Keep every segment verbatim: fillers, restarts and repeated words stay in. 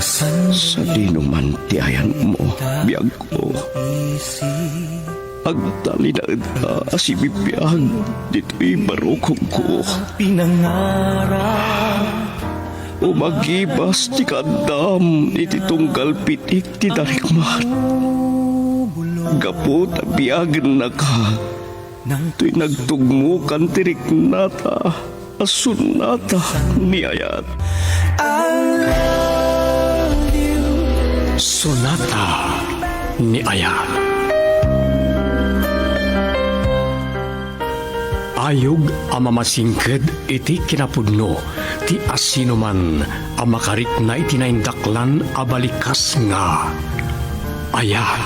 Sadino man ti ayanmo, biagko. Agtalinaedka a sibibiag ditoy barukongko. Pinangarap. Umagibas ti kaaddam iti tunggal pitik ti darikmat. Gapu ta biagennaka, toy nagtugmokan ti riknata a sonata ni ayat. I love you. Sonata ni ayat. Ayog a mamasingked iti kinapudno ti asinoman a makarikna iti naindaklan a balikas nga ayat.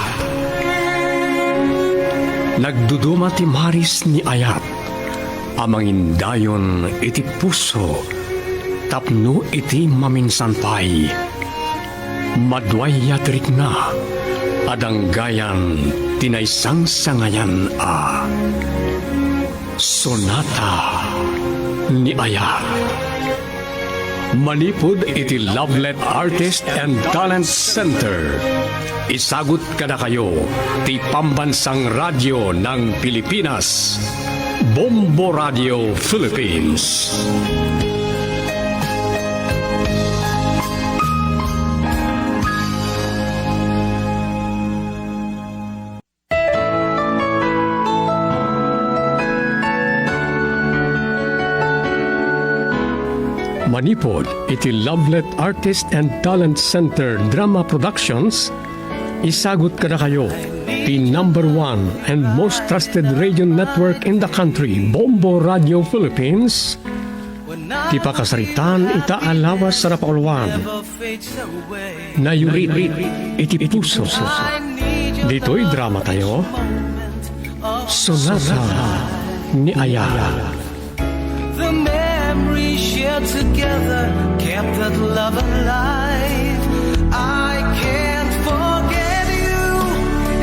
Nagduduma ti maris ni ayat a mangindayon iti puso tapno iti maminsan pay, maduayat rikna a danggayan ti naisangsangayan a sonata ni ayat. Manipud iti Lovelet Artist and Talent Center, isagut kadakayo ti Pambansang Radyo ng Pilipinas, Bombo Radio Philippines. Manipud iti Lovelet Artist and Talent Center Drama Productions, isagut kadakayo ti number one and most trusted radio network in the country, Bombo Radio Philippines, ti pakasaritaan ita a lawas a napauluan. Nayurit iti puso. Ditoy dramatayo, Sonata ni Ayat. The memory shared together kept that love alive. I can't forget you,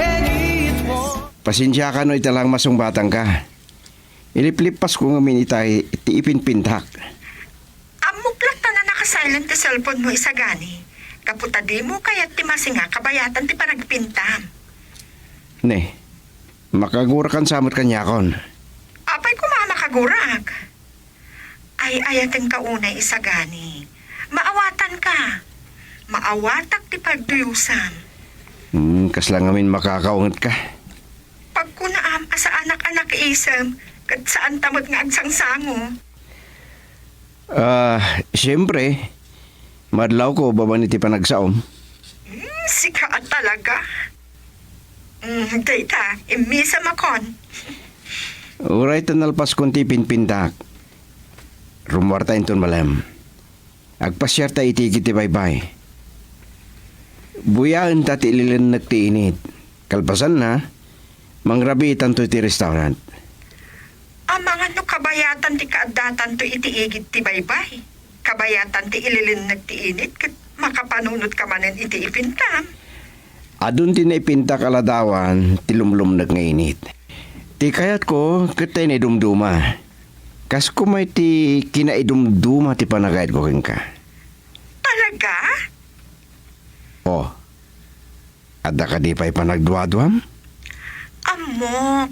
and it won't. Pasensiakan no ita lang masungbatangka. Iliplippasko ngamin itay ti ipinpintak. Ammok latta a naka-silent ti cellphone mo, isagani. Gapu ta dimo kayat ti masinga kabayatan ti panagpintam. Ne, makagurakan sa met kaniakon. Apay koma a makagurak? Ay-ayatenka unay, isagani. Maawatanka. Maawatak ti pagduyusam. Hmm, kasla ngamin makakaungetka. Pagkunaam a saanak a nakiisem, ket saanta met nga agsangsango. Ah, siempre, madlawko babaen iti panagsaom. Hmm, sika a talaga. Hmm, dayta, immisem akon. Uray ta nalpaskon ti ipinpintak. Rummuarta inton malem. Agpasiarta iti igid ti baybay. Buyaenta ti ililennek ti init. Kalpasanna, mangrabiitanto iti restaurant. Amangan no kabayatan ti kaaddatanto iti igid ti baybay. Kabayatan ti ililennek ti init ket makapanunotka manen iti ipintam. Adun ti naipintak a ladawan ti lumlumnek nga init. Ti kayatko ket ta inaidumduma. Kas koma iti kinaidumduma ti panagayatko kenka. Talaga? Oh. Adda kadi pay panagduaduam? Ammok,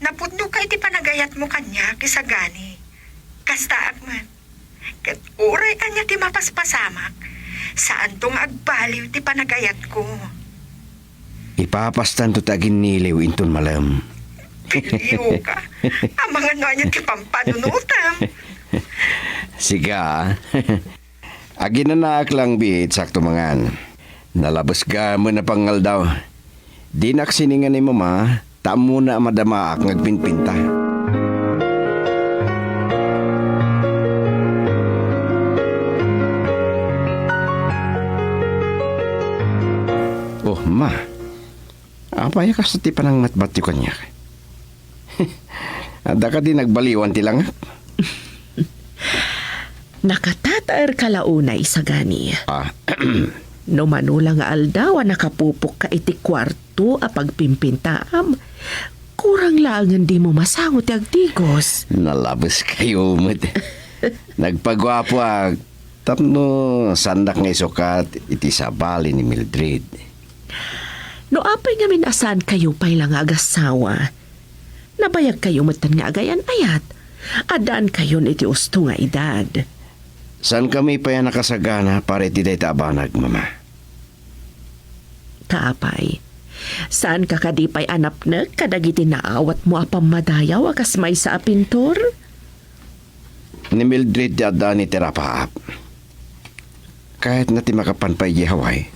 napudnoka iti panagayatmo kaniak, isagani. Kastaak met. Ket uray ania ti mapaspasamak, saanto nga agbaliw ti panagayatko. Ipapastanto ti aginniliw inton malem. Pilioka. Amangan no ania ti pampanunotam. Siga. Aginanaak lang biit, sakto mangan. Nalabes ka met a pangaldaw. Dinak siningan ni Mama, ta ammona a madamaak nga agpinpinta. Oh, Ma. Apay a kasta ti panangmatmatyo kaniak? Adda kadi nagbaliwan ti langak? Nakatataerka la unay, isagani. Ah. No mano la nga aldaw a nakapupokka iti kuarto a pagpimpintaam, kurang laengen dimo masango ti agtigos. Nalabeskayo met. Nagpaguapoak. Tapno saandak nga isukat iti sabali ni Mildred. No apay ngamin a saankayo pay la nga agasawa, nabayagkayo metten nga agayan-ayat. Addaankayon iti usto nga edad. Saankami pay a nakasagana para iti dayta a banag, Mama. Ta apay, saanka kadi pay a napnek kadagiti naawatmo a pammadayaw a kas maysa a pintor? Ni Mildred ti addaan iti rapaap. Kayatna ti makapan pay idiay Hawaii,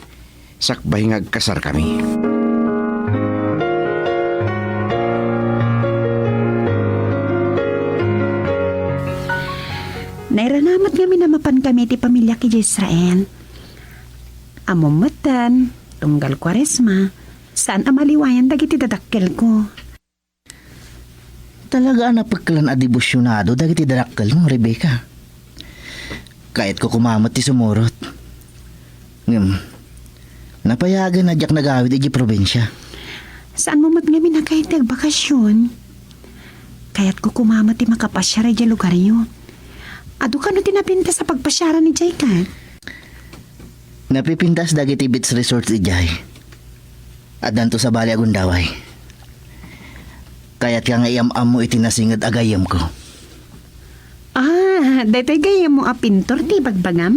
sakbay nga agkasarkami. Nairanamat ngamin a mapankami iti pamiliak idiay Israel. Ammom metten, tunggal Kuaresma, saan a maliwayan dagiti dadakkelko. Talaga a napeklan a debosionado dagiti dadakkelmo, Rebecca. Kayatko koma met ti sumurot. Ngem, napayagan a diak nagawid idiay probinsia. Saanmo met ngamin a kayat ti agbakasyon? Kayatko koma met ti makapasiar idiay lugaryo. Adu kano ti napintas a pagpasiaran idiay kat? Napipintas dagiti beach resorts idiay. Addanto sabali a gundaway. Kayatka nga iam-ammo iti nasinged a gayyemko. Ah, daytoy gayyemmo a pintor ti ibagbagam?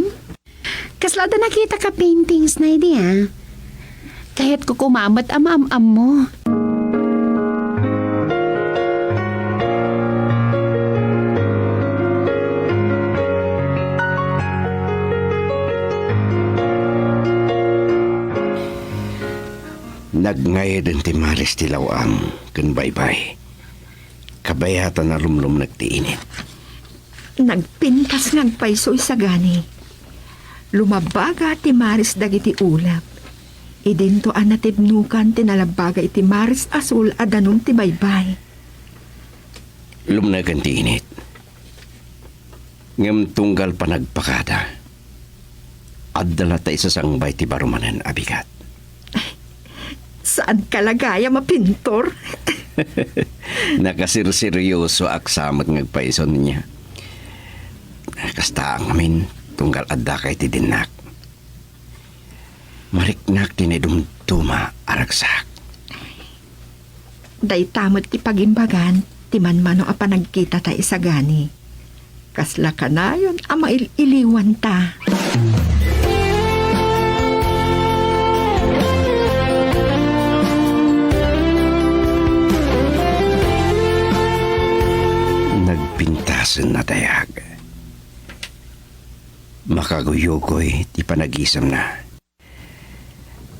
Kasla adda nakitak a paintings na idi, ah. Kayatko koma met a maam-ammo. Nagngayden ti maris ti law-am ken baybay. Kabayatan a lumlumnek ti init. Nagpintas nga agpayso isagani. Lumabbaga ti maris dagiti ulep. Idinto a natibnokan ti nalabbaga iti maris a sul a danum ti baybay. Lumneken ti init. Ngem tunggal panagpakada, adda latta isasangbay ti baro manen a bigat. Saanka la gayam a pintor? Nakasirseryosoak sa met nga agpayson niya. Kasta ngamin, tunggal addaka iti dinnak. Mariknak ti naidumduma a ragsak. Dayta met ti pagimbagan ti manmano a panagkitata isagani. Kasla kanayon a mail-iliwanta. Nagpintasen a dayag. Makaguyugoy ti panagisemna.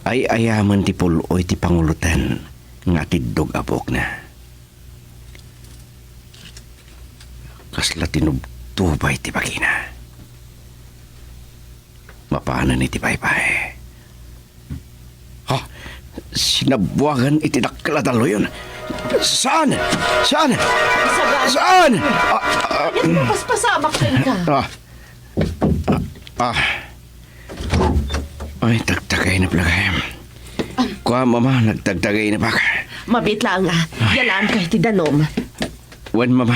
Ay-ayamen ti pul-oy ti panguloten nga atiddog a buokna. Kasla tinubtubay ti bagina. Mapanen iti baybay. Ha? Sinabbuagan iti dakkel a dalluyon. Saan? Saan? Saan? Ah, ah, Yan, paspasamak kenka. Ah. Ah. Ay, tagtagainep la gayam. Kua, Mama, nagtagtagainep ak. Mabiit laeng a, yalaanka iti danum. Wen, Mama.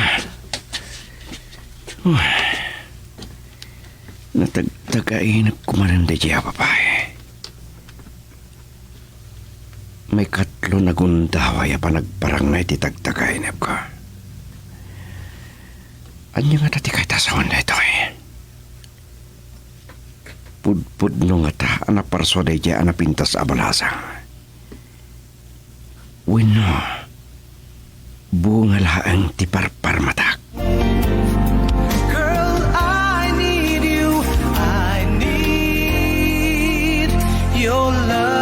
Natagtagainep ko manen daydiay a babai. Maikatlo nga gundaway a panagparangna iti tagtagainepko. Ania ngata ti kayat a sawen daytoy? Pudpudno ngata a naparsua daydiay a napintas a balasang? Wenno, bunga laeng ti parparmatak. Girl, I need you. I need your love.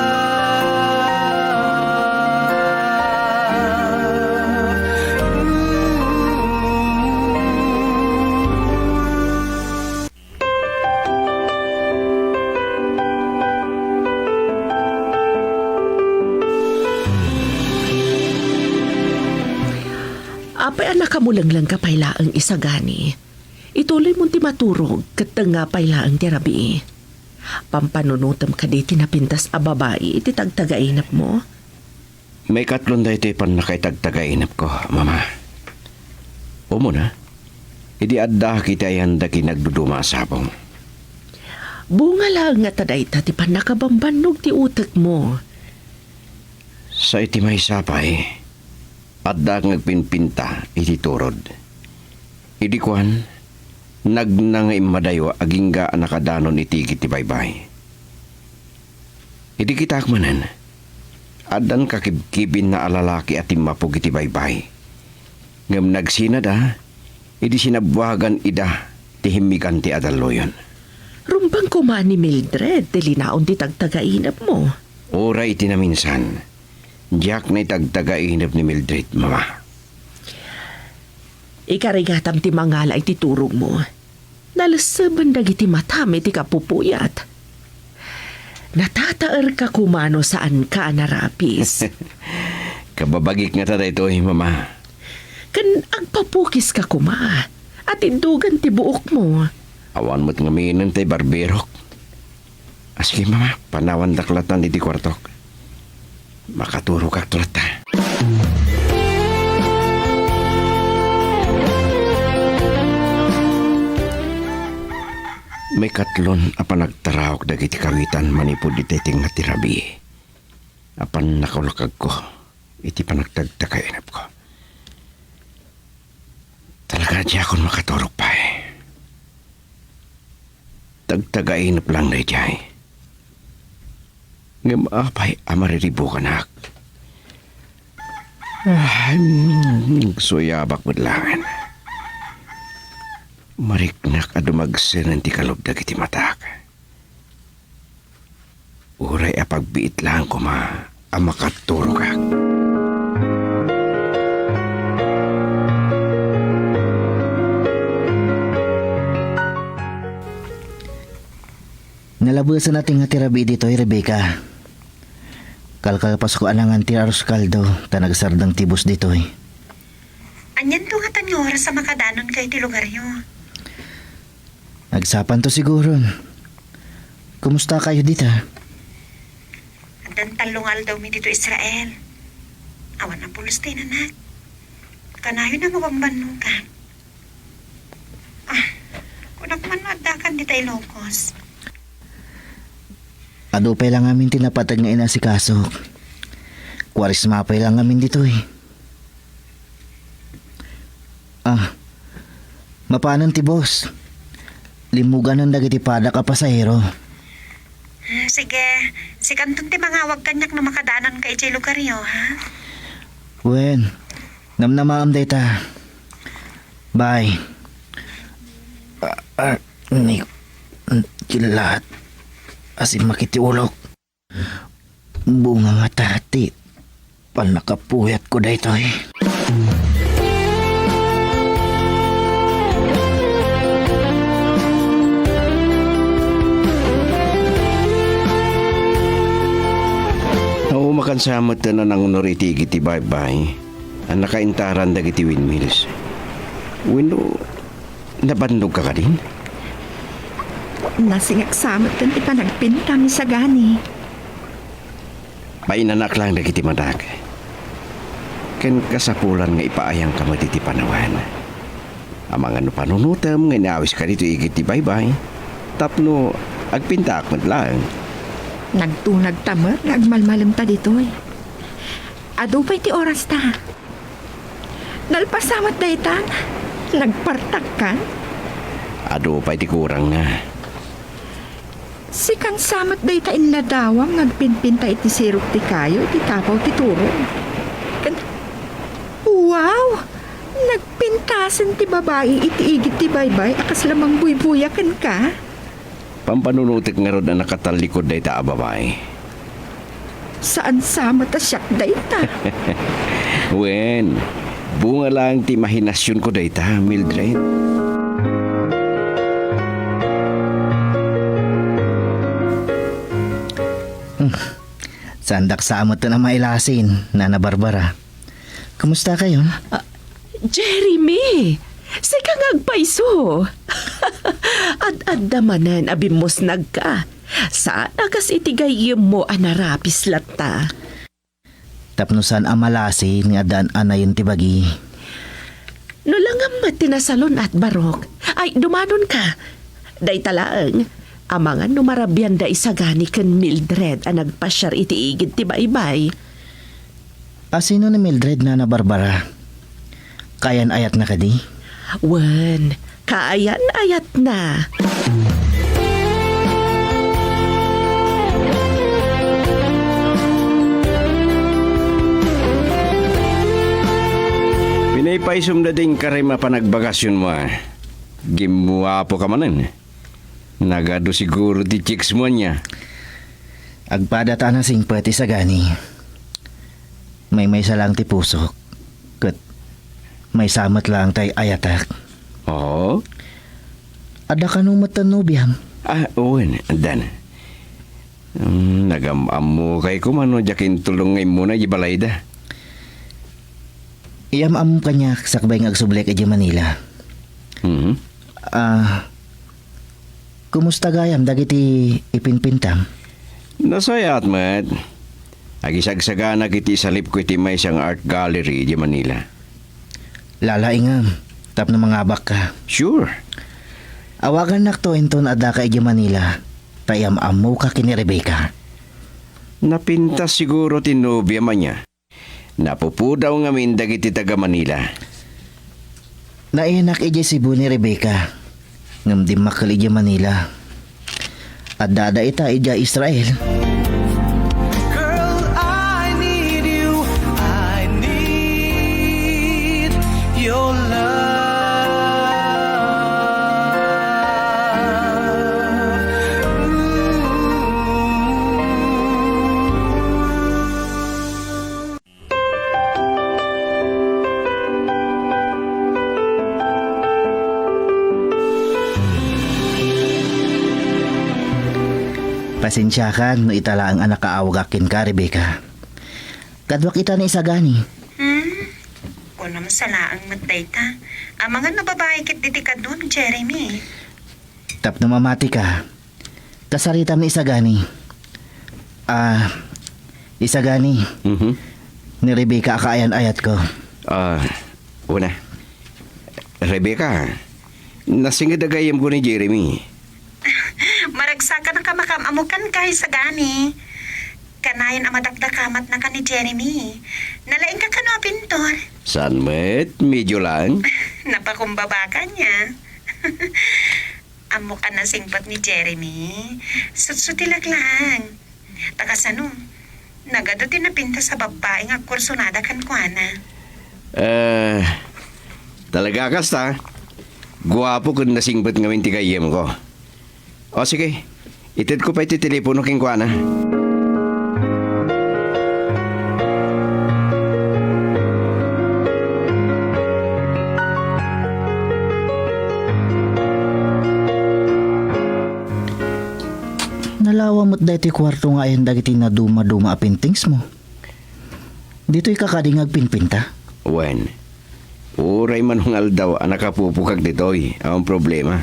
Ooh. Apay a nakamulengleng ka pay laeng isagani? Ituloymon ti maturog ket tengnga pay laeng ti rabii. Pampanunotem kadi ti napintas a babai iti tagtagainepmo? Maikatlon daytoy pannakaitagtagainepko, Mama. Umuna, idi addaak iti ayan dagiti nagduduma a sabong. Bunga laeng ngata dayta ti pannakabambannog ti utekmo. Sa iti maysa pay, adda nga agpinpinta iti turod. Idi kuan, nagna nga immadayo agingga a nakadanon iti igid ti baybay. Idi kitaak manen, addan kakibkibinna a lalaki a timmapog iti baybay. Ngem nagsinada, idi sinabbuagan ida ti himmigan ti adalloyon. Rumbeng koma ni Mildred ti linaon ti tagtagainepmo. Uray iti naminsan, diak na itagtagainep ni Mildred, Mama. Ikarigatam ti mangala iti turogmo. Nalesseben dagiti matam iti kapupuyat. Natataerka koma no saanka a narapis. Kababagik ngata daytoy, Mama. Ken agpapukiska koma, a tindugan ti buokmo. Awan met ngamin tay barberok. Aski, Mama, panawandak latan iti kuartok. Makaturogak latta. Maikatlon a panagtaraok dagiti kawitan manipud iti tengnga ti rabii a pannakaulkagko iti panagtagtagainepko. Talaga, diakon makaturog pay. Tagtagainep lang daydiay. Ngem apay a mariribukanak? Ah, mm, suyabak met laeng. Mariknak a dumagsen ti kalub dagiti matak. Uray a pagbiit laeng koma a makaturogak. Nalabesen a tengnga ti rabii ditoy, Rebecca. Kalkalpasko a nangan ti arroz caldo, ta nagsardeng ti bus ditoy. Anianto ngatan nga oras a makadanonkayo iti lugaryo? Agsapanto siguron. Kumusta kayo dita? Addan tallo nga aldawmi dito Israel. Awan a pulos ti inanak. Kanayon a mabambannokan. Ah, kunak man no addakan dita Ilocos. Adu pay la ngamin ti napateg nga inasikasok. Kuaresma pay la ngamin ditoy. Ah, mapanen ti bus. Limmuganen dagiti padak a pasahero. Hmm, sige. Sikanton ti mangawag kaniak no makadanonka idiay lugaryo, ha? Wen, namnamaem dayta. Bye. Ah, ah, ni, kilat. Asin makiti ulok. Bunga ngata ti pannakapuyatko daytoy. Aw, makansa met a nangunor iti igid ti baybay a nakaintaran dagiti windmills. Wenno, nabannogka kadin? Nasingek sa met ti panagpintam, Sagani. Painanak lang dagiti matak. Ken kasapulan nga ipaayangka met iti panawen. Amangan no panunotem nga inawiska ditoy igid ti baybay, tapno agpintaak met laeng. Nagtunagta met nga agmalmalemta ditoy. Adu pay ti orasta. Nalpas sa met daytan, nagpartakkan? Adu pay ti kurangna. Sikan sa met dayta inladawam nga agpinpinta iti sirok ti kayo iti tapaw ti turog. Ken, wow! Nagpintasen ti babai iti igid ti baybay a kasla mangbuybuya kenka. Pampanunotek ngarud a nakatallikud dayta a babai. Saan sa met a siak dayta. Wen, bunga laeng ti imahinasionko dayta, Mildred. Hmm. Saandak sa met a mailasin, Nana Barbara. Kumusta kayo? Ah, Jeremy! Sika nga agpayso! Ad-adda manen a bimmusnagka. Saan a kas iti gayyemmo a narapis latta. Tapno saan a malasi ni addaan anayen ti bagi. No langam met ti nasalun-at, Barok, ay dumanonka. Dayta laeng, Amangan no marabian da Isagani ken Mildred a nagpasiar iti igid ti baybay. A sino ni Mildred, Nana Barbara? Kaayan-ayatna kadi? Wen, kaayan-ayatna. Pinaypaysomda din karim a panagbakasionmo, a. Gimmuapoka manen. Nagadu siguro ti chicks mo ania. Agpada ta a nasingpet, Isagani. Maymaysa laeng ti pusok, ket maysa met laeng ti ay-ayatek. Oo? Adda kano met ti nobiam? Ah, wen, addan. Hmm, nagam-ammokay koma no diak intulong nga immuna idiay balayda. Iyam-ammom kaniak sakbay nga agsubliak idiay Manila. Mhm. Ah, kumusta gayam dagiti ipinpintam? Nasayaat met. Agisagsaganak iti isalipko iti maysa nga art gallery idiay Manila. Lalaingem, tapno mangabakka. Sure. Awagannakto inton addaka idiay Manila, ta iyam-ammoka ken ni Rebecca. Napintas siguro ti nobiam ania. Napupudaw ngamin dagiti taga-Manila. Naiyanak idiay Cebu ni Rebecca, ngem dimmakkel idiay Manila. Addada ita idiay Israel. Girl, I need you. I need your love. Pasensiakan no ita laeng a nakaawagak kenka, Rebecca. Kaduak ita ni Isagani. Hmm? Kunam sa laeng met dayta. Amangan no babai ket diti kaduam, Jeremy. Tapno mamatika, kasaritam ni Isagani. Ah, Isagani. Mhm. Ni Rebecca a kaayan-ayatko. Ah, una. Rebecca, nasinged a gayyemko ni Jeremy. Maragsakan a kamakam-amokan ka, Isagani. Kanayon a madakdakamatnaka ni Jeremy. Nalaingka kano a pintor? Saan met? Medyo lang. Napakumbaba ka niya. Ammok a nasingpet ni Jeremy. Sutsutilak lang. Ta kasano? Nagadu ti napintas a babbai nga agkursunada kenkuana. Eh, talaga a kasta? Guapo ken nasingpet ngamin ti gayyemko. O sige, itedko pay ti telepono kenkuana. Nalawa met daytoy kuarto nga ayan dagiti nadumaduma a paintings mo. Ditoy ka kadi nga agpinpinta? Wen, uray man nga aldaw a nakapupukak ditoy, awan problema.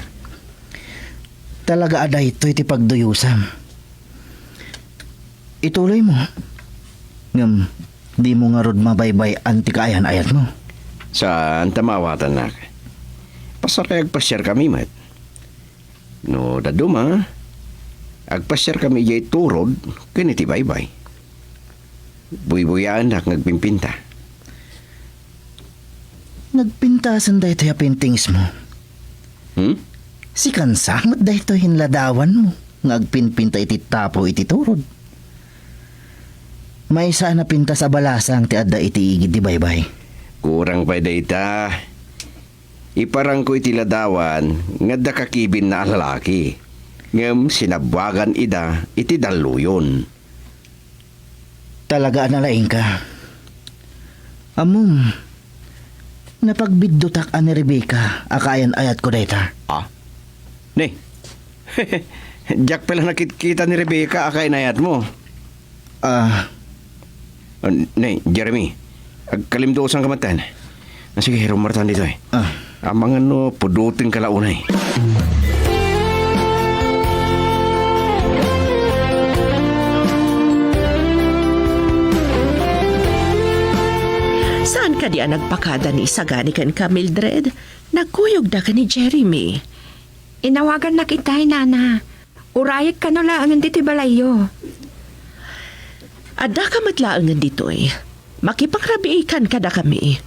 Talaga a daytoy ti pagduyusam. Ituloy mo. Ngem, di mo ngarud mabaybay-an ti kaayan-ayat mo. Saan ta maawatannak. Pasar kay agpasiar kami met. No daduma, agpasiar kami idiay turod ken iti baybay. Buybuyaennak nga agpimpinta. Nagpintasen daytoy a paintings mo. Hmm? Sikan sa met daytoy inladawan mo nga agpinpinta iti tapo iti turod. Maysa a napintas a balasang ti adda iti igid ti baybay. Kurang pay dayta. Iparangko iti ladawan nga adda kakibinna a lalaki, ngem sinabbuagan ida iti dalluyon. Talaga a nalaingka. Ammom, napagbiddutak a ni Rebecca a kaayan-ayatko dayta. Ah? Ne? Diak pay la nakitkita ni Rebecca a kaayan-ayatmo. Ah. Ah, ne, Jeremy, agkalimduosanka metten. Ah, sige, rumaratan ditoy. Ah. Amangan no pudotenka la unay. Saan kadi a nagpakada ni Isagani kenka, Mildred? Nagkuyogda ken ni Jeremy. Inawagannak itay, Nana. Urayek kano laengen ditoy balayyo. Addaka met laengen ditoy. Makipangrabiikan kadakami.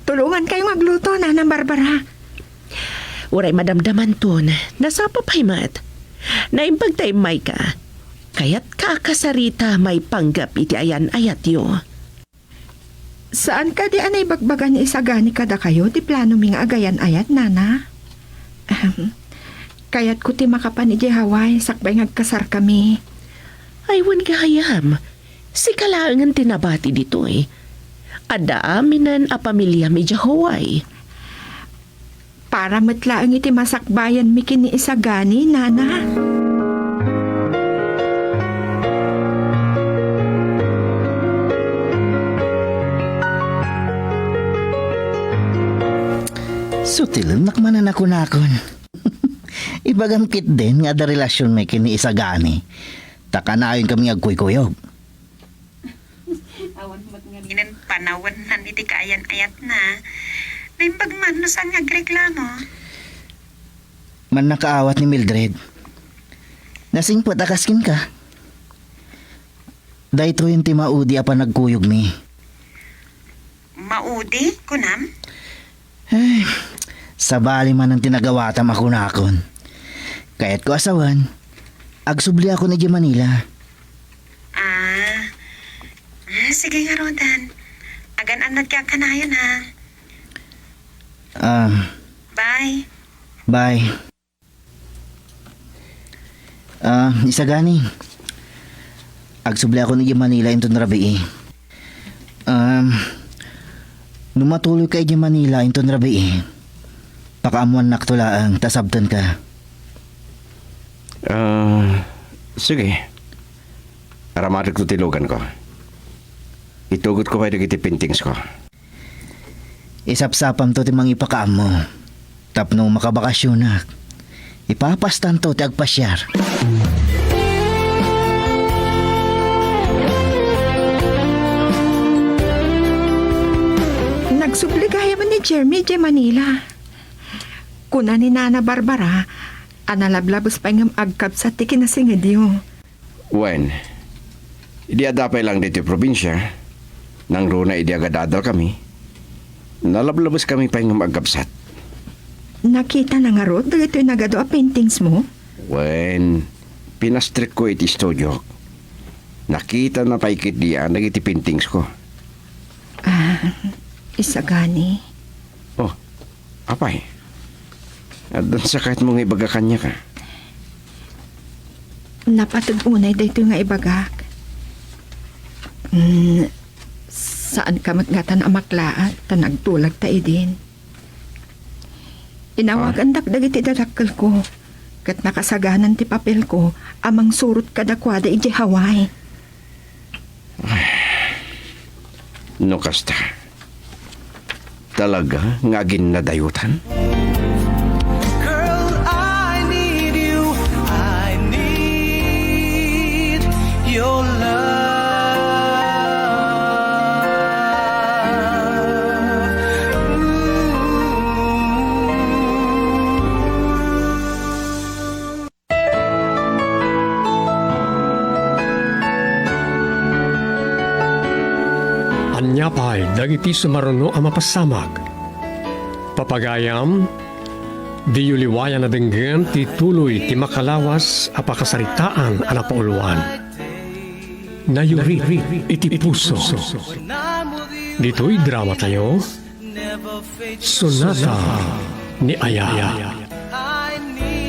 Tulongankayo nga agluto, Nana Barbara. Uray madamdamanton, nasapa pay met. Naimbag ta immayka. Kayatka a kasarita maipanggep iti ayan-ayatyo. Saan kadi a naibagbaga ni Isagani kadakayo ti planomi nga agayan-ayat, Nana? Ahem. Kayatko ti makapan idiay Hawaii sakbay nga agkasarkami. Ay, wen gayam. Sika laengen ti nabati ditoy. Adda aminen a pamiliam idiay Hawaii. Para met laeng iti masakbayanmi ken ni Isagani, Nana. Sutilennak manen a kunakon. Ibagam ketdin nga adda relasionmi ken ni Isagani. Ta kanayonkamin nga agkuykuyog. Awan met ngarinen panawennan iti kaayan-ayatna. Naimbag man no saan nga agreklamo. Mannakaawat ni Mildred. Nasingpet a kas kenka. Daytoyen ti maudi a panagkuyogmi. Maudi, kunam? Ay, sabali manen ti nagawatam a kunakon. Kayatko a sawen, agsubliakon idiay Manila. Ah, ah, sige ngaruden. Agan-annadka kanayon, ha? Um, Bye. Bye. Ah, Isagani. Agsubliakon idiay Manila inton rabii. Um, no matuloyka idiay Manila inton rabii, pakaammoannakto laeng ta sabtenka. Ah, sige. Aramadekto ti luganko. Itugotko pay dagiti paintingsko. Isapsapamto ti mangipakaammo. Tapno makabakasionak, ipapastanto ti agpasiar. Nagsubli gayam ni Jeremy idiay Manila. Kuna ni Nana Barbara a nalablabes pay ngem agkabsat ti kinasingedyo. Wen, idi adda pay laeng ditoy probinsia, nangruna idi agadadalkami, nalablabeskami pay ngem agkabsat. Nakitana ngarud dagitoy nagadu a paintingsmo? Wen, pinastrekko iti studiok. Nakitana pay ketdi a dagiti paintingsko. Ah, Isagani. Oh, apay? Addan sakayatmo nga ibaga kaniak, a? Napateg unay daytoy nga ibagak. Mm, saanka met ngatan a maklaat ta nagtulagta idin. Inawagandak dagiti dadakkelko, ket nakasaganan ti papelko a mangsurot kadakuada idiay Hawaii. No kasta, talaga nga aginnadayotan? Girl, I need you. I need your love. Ania pay dagiti sumaruno a mapasamak? Papagayam, diyo liwayan a denggen ti tuloy ti makalawas a pakasaritaan a napauluan. Nayurit iti puso. Ditoy dramatayo, Sonata ni Aya.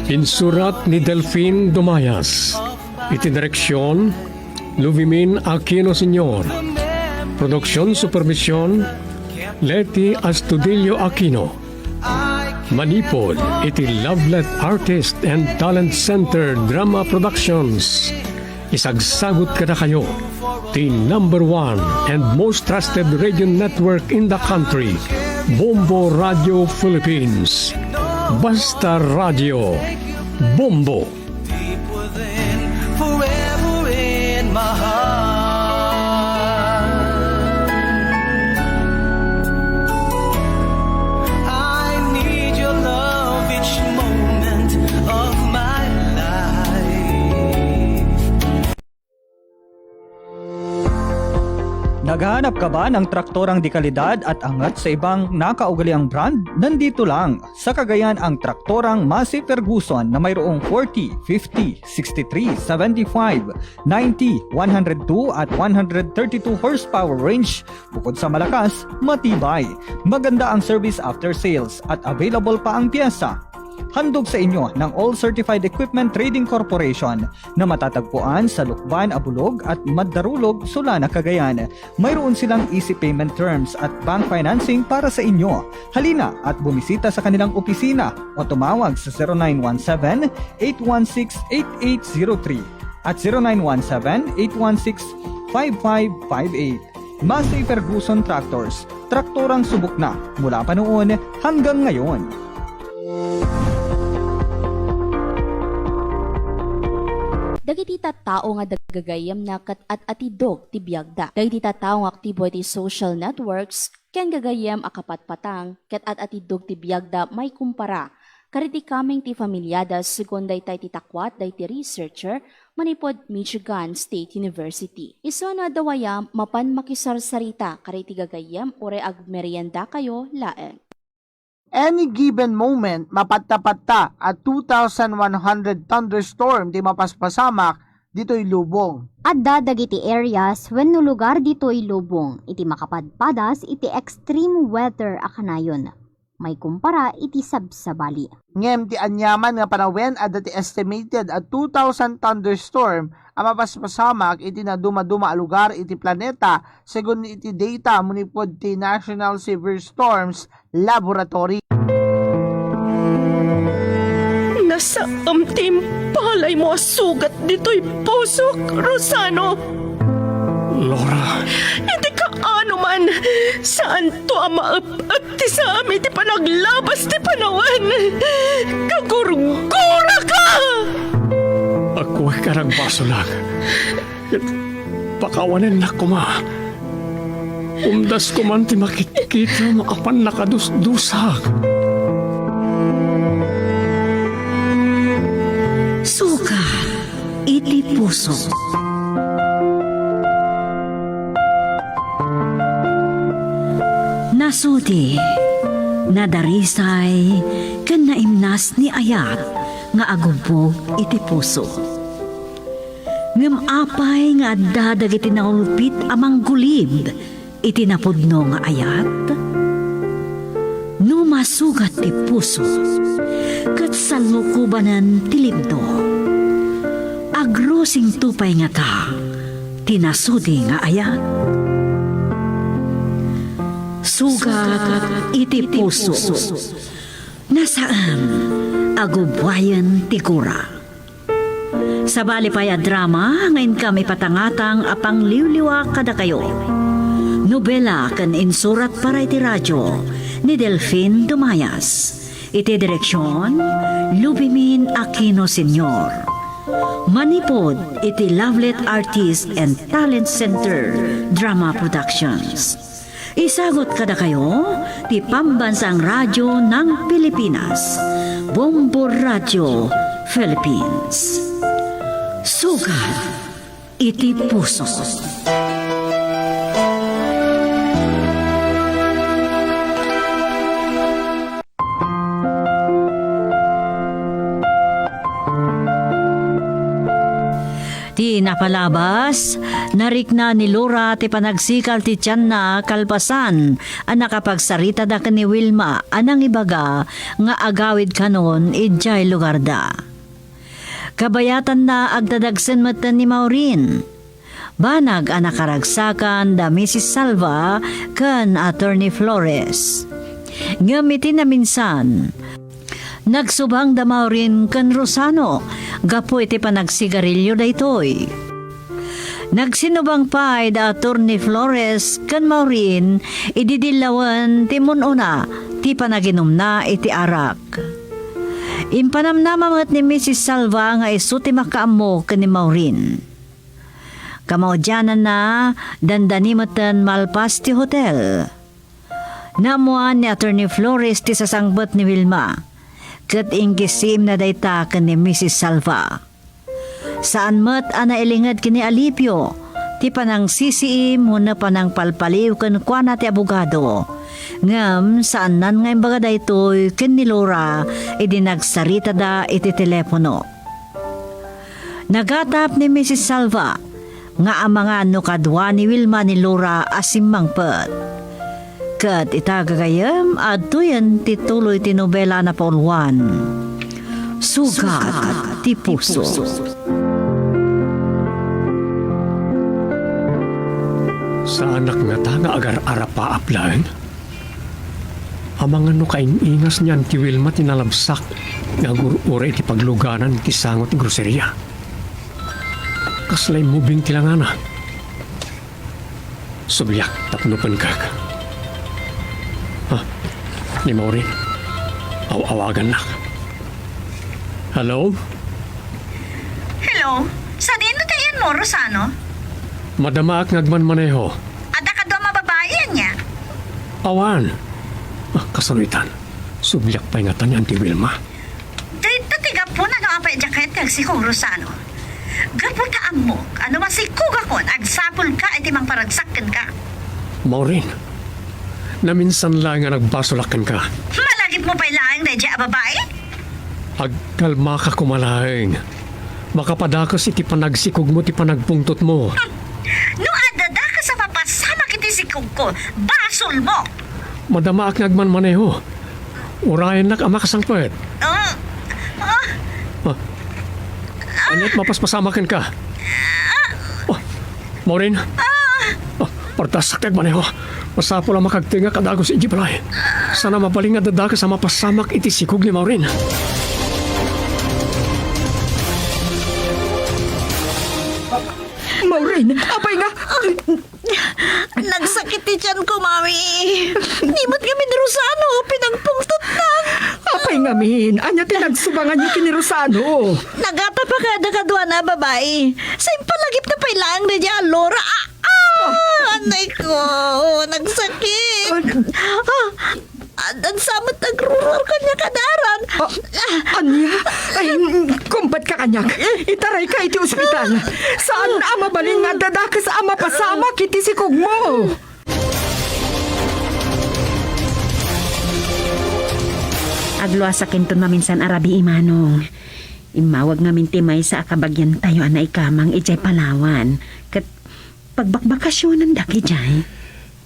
Insurat ni Delfin Dumayas. Iti direksion, Luvimin Aquino Senior. Produksion supervision, Leti Astudillo Aquino. Manipud iti Lovelet Artist and Talent Center Drama Productions. Isagsagut kadakayo ti number one and most trusted radio network in the country, Bombo Radio Philippines. Basta Radio, Bombo. Deep within, forever in my heart. I need your love each moment of my life. Naghahanap ka ba ng traktorang dekalidad at angat sa ibang nakaugaliang brand? Nandito lang. Sa Cagayan ang traktorang Massey Ferguson na mayroong forty, fifty, sixty-three, seventy-five, ninety, one hundred two at one hundred thirty-two horsepower range. Bukod sa malakas, matibay. Maganda ang service after sales at available pa ang pyesa. Handog sa inyo ng All Certified Equipment Trading Corporation na matatagpuan sa Lukban, Abulog at Madarulog, Solana, Cagayan. Mayroon silang easy payment terms at bank financing para sa inyo. Halina at bumisita sa kanilang opisina o tumawag sa zero nine one seven, eight one six, eight eight zero three at zero nine one seven, eight one six, five five five eight. Massey Ferguson Tractors, traktorang subok na mula pa noon hanggang ngayon. Dagiti tattao nga gagayyemna ket at-atidog ti biagda. Dagiti tattao nga aktibo iti social networks ken gagayyem a kapatpatang ket at-atidog ti biagda maikumpara kadagiti kameng ti familiada, segun daytay ti takuat daydi researcher manipud Michigan State University. Isu no adda wayam, mapan makisarsarita kadagiti gagayyem uray agmeriendakayo laeng. Any given moment, mapatta-patta a two thousand one hundred thunderstorm ti mapaspasamak ditoy lubong. Adda dagiti areas wenno lugar ditoy lubong iti makapadpadas iti extreme weather a kanayon, maikumpara iti sabsabali. Ngem ti aniaman nga panawen adda ti estimated a two thousand thunderstorm a mapaspasamak iti nadumaduma a lugar iti planeta, segun iti data manipud ti National Severe Storms Laboratory. Nasaem ti impalaymo a sugat ditoy pusok, Rosano. Laura. Iti kaano man, saanto a maep-ep ti saam iti panaglabas ti panawen. Kagurguraka! Agkuak a nagbasolak. Pakawanennak koma. Umdasko man ti makitkitam a pannakadusdusak. Sugat iti puso. Nasudi, nadarisay, ken naimnas ni ayat nga agubbog iti puso. Ngem apay nga adda dagiti naulpit a manggulib iti napudno nga ayat? No masugat ti puso ket sallukobanen ti libno, agrusingto pay ngata ti nasudi nga ayat? Sugat iti puso. Nasaem a gubbuayen ti gura. Sabali pay a drama nga inkam ipatangatang a pangliwliwa kadakayo. Nobela ken insurat para iti radio ni Delfin Dumayas. Iti direksion, Lubimin Aquino Senior. Manipud iti Lovelet Artist and Talent Center Drama Productions. Isagut kadakayo ti Pambansang Radyo ng Pilipinas, Bombo Radyo Philippines. Sugat iti puso. Ti napalabas, narikna ni Laura ti panagsikal ti tianna kalpasan a nakapagsaritada ken ni Wilma a nangibaga nga agawid kanon idiay lugarda. Kabayatanna, agtadagsen metten ni Maureen. Banag a nakaragsakan da Missus Salva ken Attorney Flores. Ngem iti naminsan, nagsubang da Maureen ken Rosano gapu iti panagsigarilio daytoy. Nagsinubang pay da Attorney Flores ken Maureen idi dillawen ti mun-una ti panaginumna iti arak. Impanamnama met ni Missus Salva nga isu ti makaammo ken ni Maureen. Kamaudiananna, dandani metten malpas ti hotel. Naammoan ni Attorney Flores ti sasangpet ni Wilma, ket inggissimna dayta ken ni Missus Salva. Saan met a nailinged ken ni Alipio ti panangsisiim wenno panangpalpaliw kenkuana ti abogado. Ngem saannan nga imbaga daytoy ken ni Laura idi nagsaritada iti telepono. Nagatap ni Misis Salva nga amangan no kadua ni Wilma ni Laura a simmangpet. Ket ita gagayem, adtoyen ti tuloy ti nobela a napauluan, Sugat ti Puso. Saanak ngata nga agar-arapaap laeng? Amangan no kaing-ingas ni Auntie Wilma ti nalabsak nga agur-ura iti pagluganan iti sango ti groseria. Kasla immubing ti langana. Subliak tapno penkek. Ha? Ni Maureen? Aw-awagannak. Hello? Hello? Sadino ti ayanmo, Rosano? Madamaak nga agmanmaneho. Adda kadua a babai ania? Awan. Ah, kasano itan? Subliak pay ngata ni Auntie Wilma. Dayta ti gapuna no apay a diak kayat nga agsikog, Rosano. Gapu ta ammok a no masikogakon, agsapulka iti mangparagsak kenka. Maureen, naminsan laeng nga nagbasolak kenka. Malagipmo pay laeng daydiay a babai? Agkalmaka koma laeng. Makapadakes iti panagsikogmo ti panagpungtotmo. No adda dakes a mapasamak iti sikogko, basolmo. Madamaak nga agmanmaneho. Urayennak a makasangpet. Ah, ah. Ah. Aniat mapaspasamak kenka? Ah, Maureen? Ah, pardasak ti agmaneho. Masapul a makagtengak a dagus idiay balay. Saan a mabalin nga adda dakes a mapasamak iti sikog ni Maureen. Maureen, apay nga? Nagsakit ti tiyanko, Mami. Ni met ngamin ni Rosano, pinagpungtotna. Apay ngamin? Ania ti nagsubanganyo ken ni Rosano? Nagatap a kada kaduana a babai. Sa impalagipna pay laeng daydiay a Laura. Ah, ah! Anay ko, nagsakit. Ah, Ad-, adda met nagruror kaniak a daran. Ah, ania? Ay, mm, kumpadka kaniak. Itarayka iti ospital. Saan a mabalin nga adda dakes a mapasamak iti sikogmo. Agluasakinton maminsan a rabii, Manong. Immawag ngamin ti maysa a kabagiantayo a naikamang idiay Palawan. Ket pagbakbakasionandaka idiay.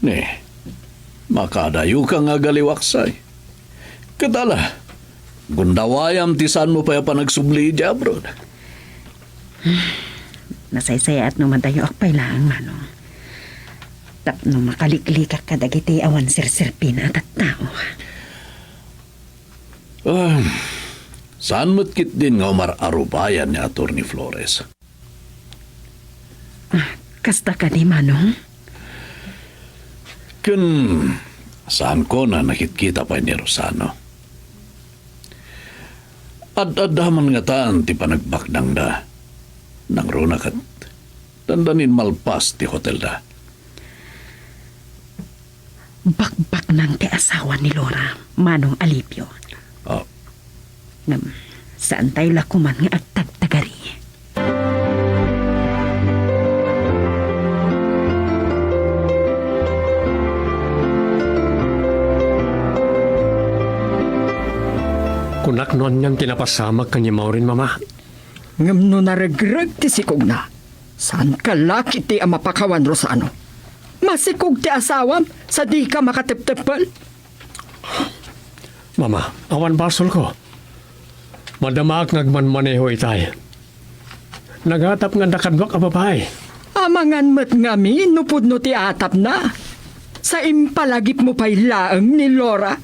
Ne, makadayoka nga agaliwaksay. Ket ala, gundawayam ti saanmo pay a panagsubli idiay abroad. Nasaysayaat no madayoak pay laeng, Manong. Tapno makaliklikak kadagiti awan serserbina a tattao. Ah, saan met ketdin nga umar-arubayan ni Attorney Flores. Ah, kasta kadi, Manong? Ken saanko a nakitkita pay ni Rosano. Ad-adda man ngatan ti panagbaknangda. Nangruna ket dandanin malpas ti hotelda. Bakbaknang ti asawa ni Laura, Manong Alipio. Ah. Ngem, saantayo la koman nga agtagtagari. Kunak no anian ti napasamak ken ni Maureen, Mama. Ngem no naregreg ti sikogna, saanka la ketdi a mapakawan, Rosano. Masikog ti asawam sa dika makatepteppel. Mama, awan basolko. Madamaak nga agmanmaneho itay. Nagatap nga adda kaduak a babai. Amangan met ngamin no pudno ti atapna. Sa impalagipmo pay laeng ni Laura.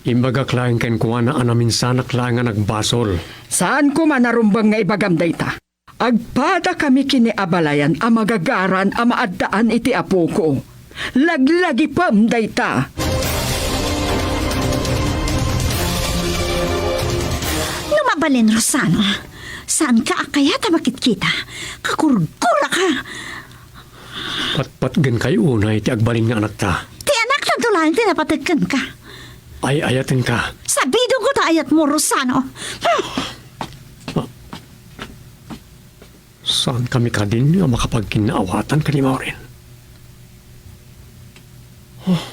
Imbagak laeng kenkuana a naminsanak laeng a nagbasol. Saan koma a rumbeng nga ibagam dayta. Agpadakami ken ni abalayan a magagaran a maaddaan iti apoko. Laglagipem dayta. No mabalin, Rosano, saanka a kayat a makitkita. Kakurkuraka. Patpatgenkayo unay ti agbalin nga anakta. Ti anakta laeng ti napateg kenka. Ay-ayatenka. Sabidongko ta ayatmo, Rosano. Hmm. Ah. Sa Saan kami kadin nga makapagkinnaawatan ken ni Maureen? Oh,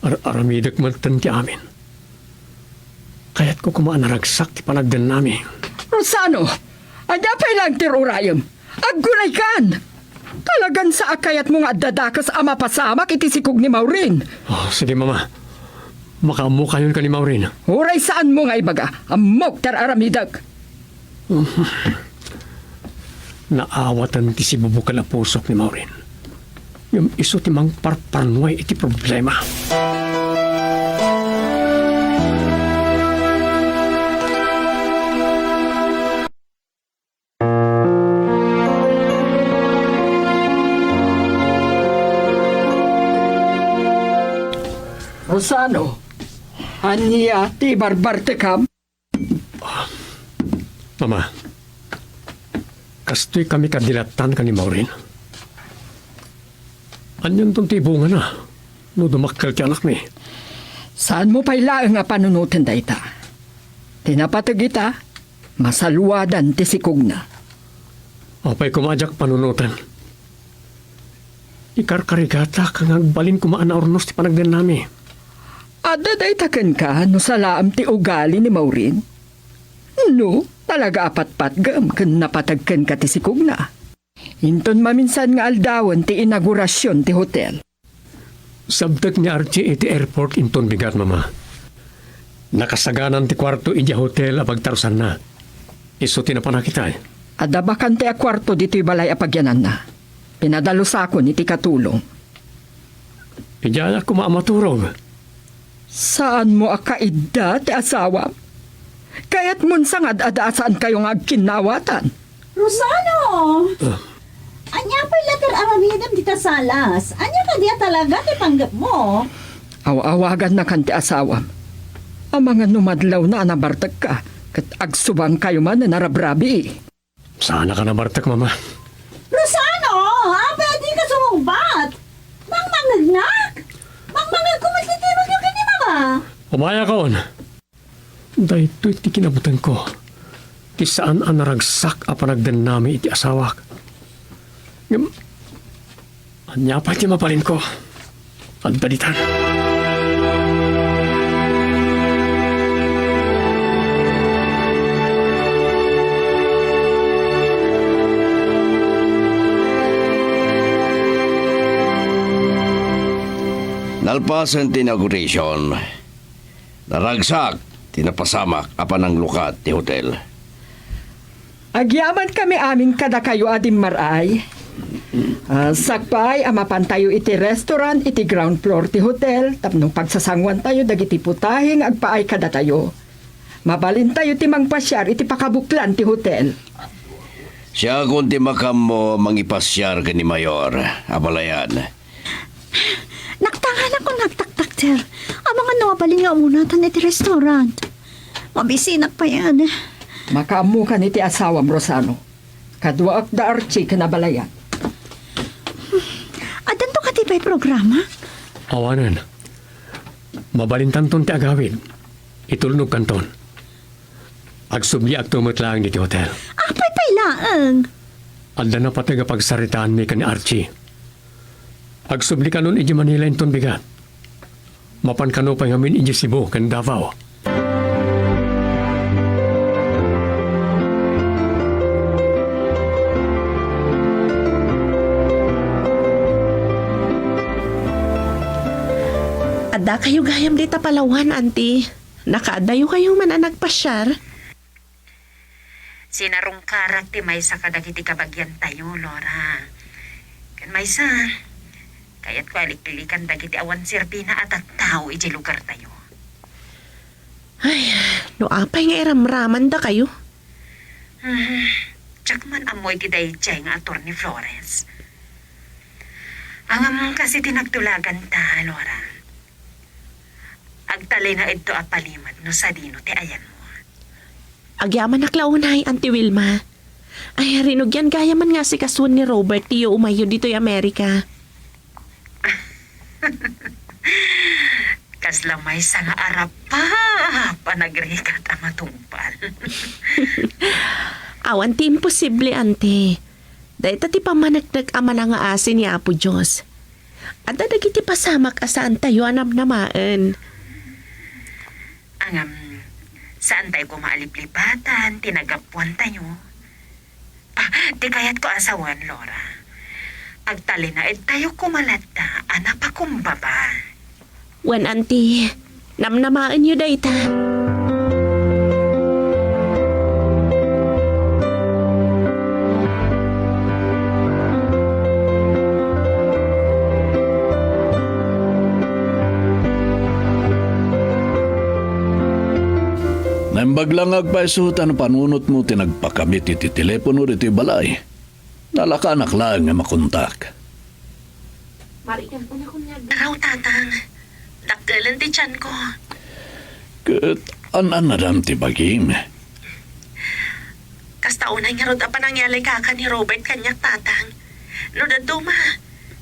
ar-aramidek metten ti amin. Kayatko koma a naragsak ti panagdennami. Rosano! Ania pay laeng ti rurayem? Aggunaykan! Talagan sa a kayatmo nga adda dakes a mapasamak iti sikog ni Maureen. Oh, sige, Mama. Makaammokayon ken ni Maureen. Uray saanmo nga ibaga, ammok ti ar-aramidek. Naawaten ti sibubukel a pusok ni Maureen. Ngem isu ti mangparparnuay iti problema. Rosano, ania ti barbartekam? Mama, kastoy kami kadilatan ken ni Maureen. Anianton ti ibungana no dumakkel ti anakmi? Saanmo pay laeng a panunoten dayta. Ti napateg ita, masaluadan ti sikogna. Apay koma a diak panunoten? Ikarkarigatak nga agbalin koma a naurnos ti panagdennami. Adda dayta kenka no salaem ti ugali ni Maureen? No talaga a patpatgem ken napateg kenka ti sikogna. Inton maminsan nga aldawen ti inaugurasion ti hotel. Sabtek ni Archie iti airport inton bigat, Mama. Nakasaganan ti kuarto idiay hotel a pagtarusanna. Isu ti napan a kitay. Adda bakante a kuarto ditoy balay a pagyananna. Pinadalusakon iti katulong. Idiayak koma a maturog. Saanmo a kaidda ti asawam? Kayatmon sangad-ada a saankayo nga agkinnawatan. Rosano! Ah. Ania pay la ti ar-aramidem dita salas? Ania kadi a talaga ti panggepmo? Aw-awagannakan ti asawam. Amangan no madlawna a nabartekka, ket agsubangkayo manen a rabrabii. Saanka a nabartek, Mama. Rosano! Apay a dika sumungbat? Mangmangngegnak? Mangmangngegko met ti timekyo ken ni Mama. Umayakon. Daytoy ti kinabutengko. Ti saan a naragsak a panagdennami iti asawak. Ngem, ania pay ti mabalinko? Adda ditan. Nalpasen ti inauguration, naragsak ti napasamak a pananglukat ti hotel. Agyamankami amin kadakayo a dimmar-ay. Ah, sakbay a mapantayo iti restaurant iti ground floor ti hotel tapno pagsasanguantayo dagiti putahe nga agpaay kadatayo. Mabalintayo ti mangpasiar iti pakabuklan ti hotel. Siakon ti makaammo a mangipasiar ken ni Mayor, abalayan. Naktanganakon nagtaktak, sir. Amangan no mabalin nga umunatan iti restaurant. Mabisinak payen. Makaammokan iti asawam, Rosano. Kaduaak da Archie ken abalayan. Addanto kadi pay programa? Awanen. Mabalintanton ti agawid. Itulnogkanton. Agsubliakto met laeng ditoy hotel. Apay pay laeng? Adda napateg a pagsaritaanmi ken ni Archie. Agsublikanon idiay Manila inton bigat. Mapan kano pay ngamin idiay Cebu ken Davao. Addakayo gayam dita Palawan, Auntie. Nakaadayo kayo man a nagpasiar? Sinarungkarak ti maysa kadagiti kabagiantayo, Laura. Ken maysa, kayatko a liklilikan dagiti awan serbina a tattao idiay lugartayo. Ay, no apay nga iramramandakayo? Hmm, diak man ammo iti daydiay nga Attorney Flores. Ngem kas iti nagtulaganta, Laura. Agtalinaedto a palimed no sadino ti ayanmo. Agyamanak la unay, Auntie Wilma. Ay, rinugian gayamen nga asikasuen ni Robert ti yuumayyo ditoy Amerika. Kasla maysa nga arap a panagrigat a matungpal. Awan ti imposible, Auntie. Dayta ti pammaneknek a manangaasi ni Apo Dios. Adda dagiti pasamak a saantayo a namnamaen. Ngem, saantayo koma a liplipatan ti naggapuantayo. Ah, ti kayatko a sawen, Laura. Agtalinaedtayo koma latta a napakumbaba. Wen, Auntie, namnamaenyo dayta. Naimbag la nga agpayso ta napanunotmo ti nagpakabit iti telepono ditoy balay. Nalakanak laeng nga makontak. Marikan ko na kuniag. Araw, Tatang. Dakkelen ti tiyanko. Ket an-annadam ti bagim. Kasta unay ngarud a panangyalay kaka ni Robert kaniak, Tatang. No dadduma,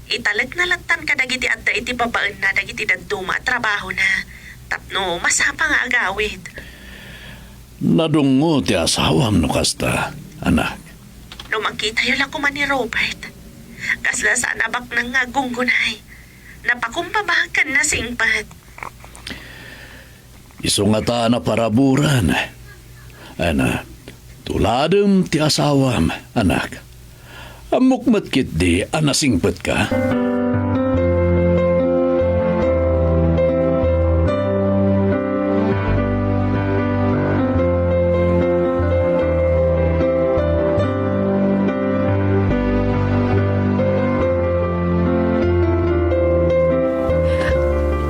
italekna lattan kadagiti adda iti babaenna dagiti dadduma a trabahona tapno masapa nga agawid. Nadungngo ti asawam no kasta, anak. No makitayo la koma ni Robert, kasla saan a baknang nga aggunggunay, napakumbaba ken nasingpet. Isu ngata a naparaburan. Ana, tuladem ti asawam, anak. Ammok met ketdi a nasingpetka.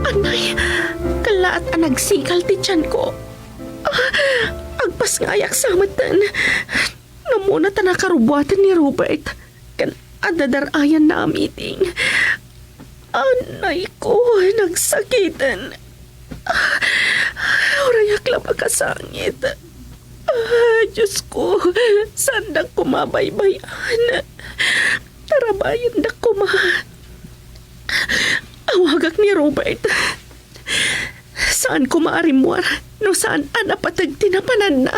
Anay, kellaat a nagsikal ti tiyanko. Ah, agpasngayak sa metten. Namuna ta nakarubuatan ni Robert ken adda dar-ayanna a meeting. Anay ko, nagsakiten. Urayak la makasangit. Ah, Diyos ko, saandak koma baybay-an. Tarabayendak koma. Awagak ni Robert. Saan koma a rimmuar no saan a napateg ti napananna.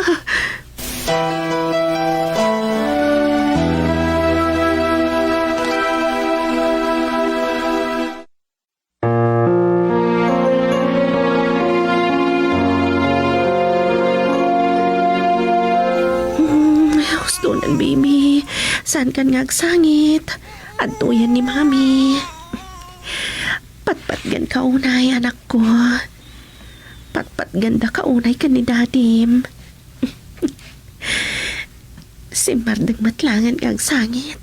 Hmm, hustonan, baby. Saankan nga agsangit. Adtoyen ni Mami. Patpatgenka unay, anakko. Patpatgendaka unay ken ni Dadim. Simmardeng met laengen nga agsangit.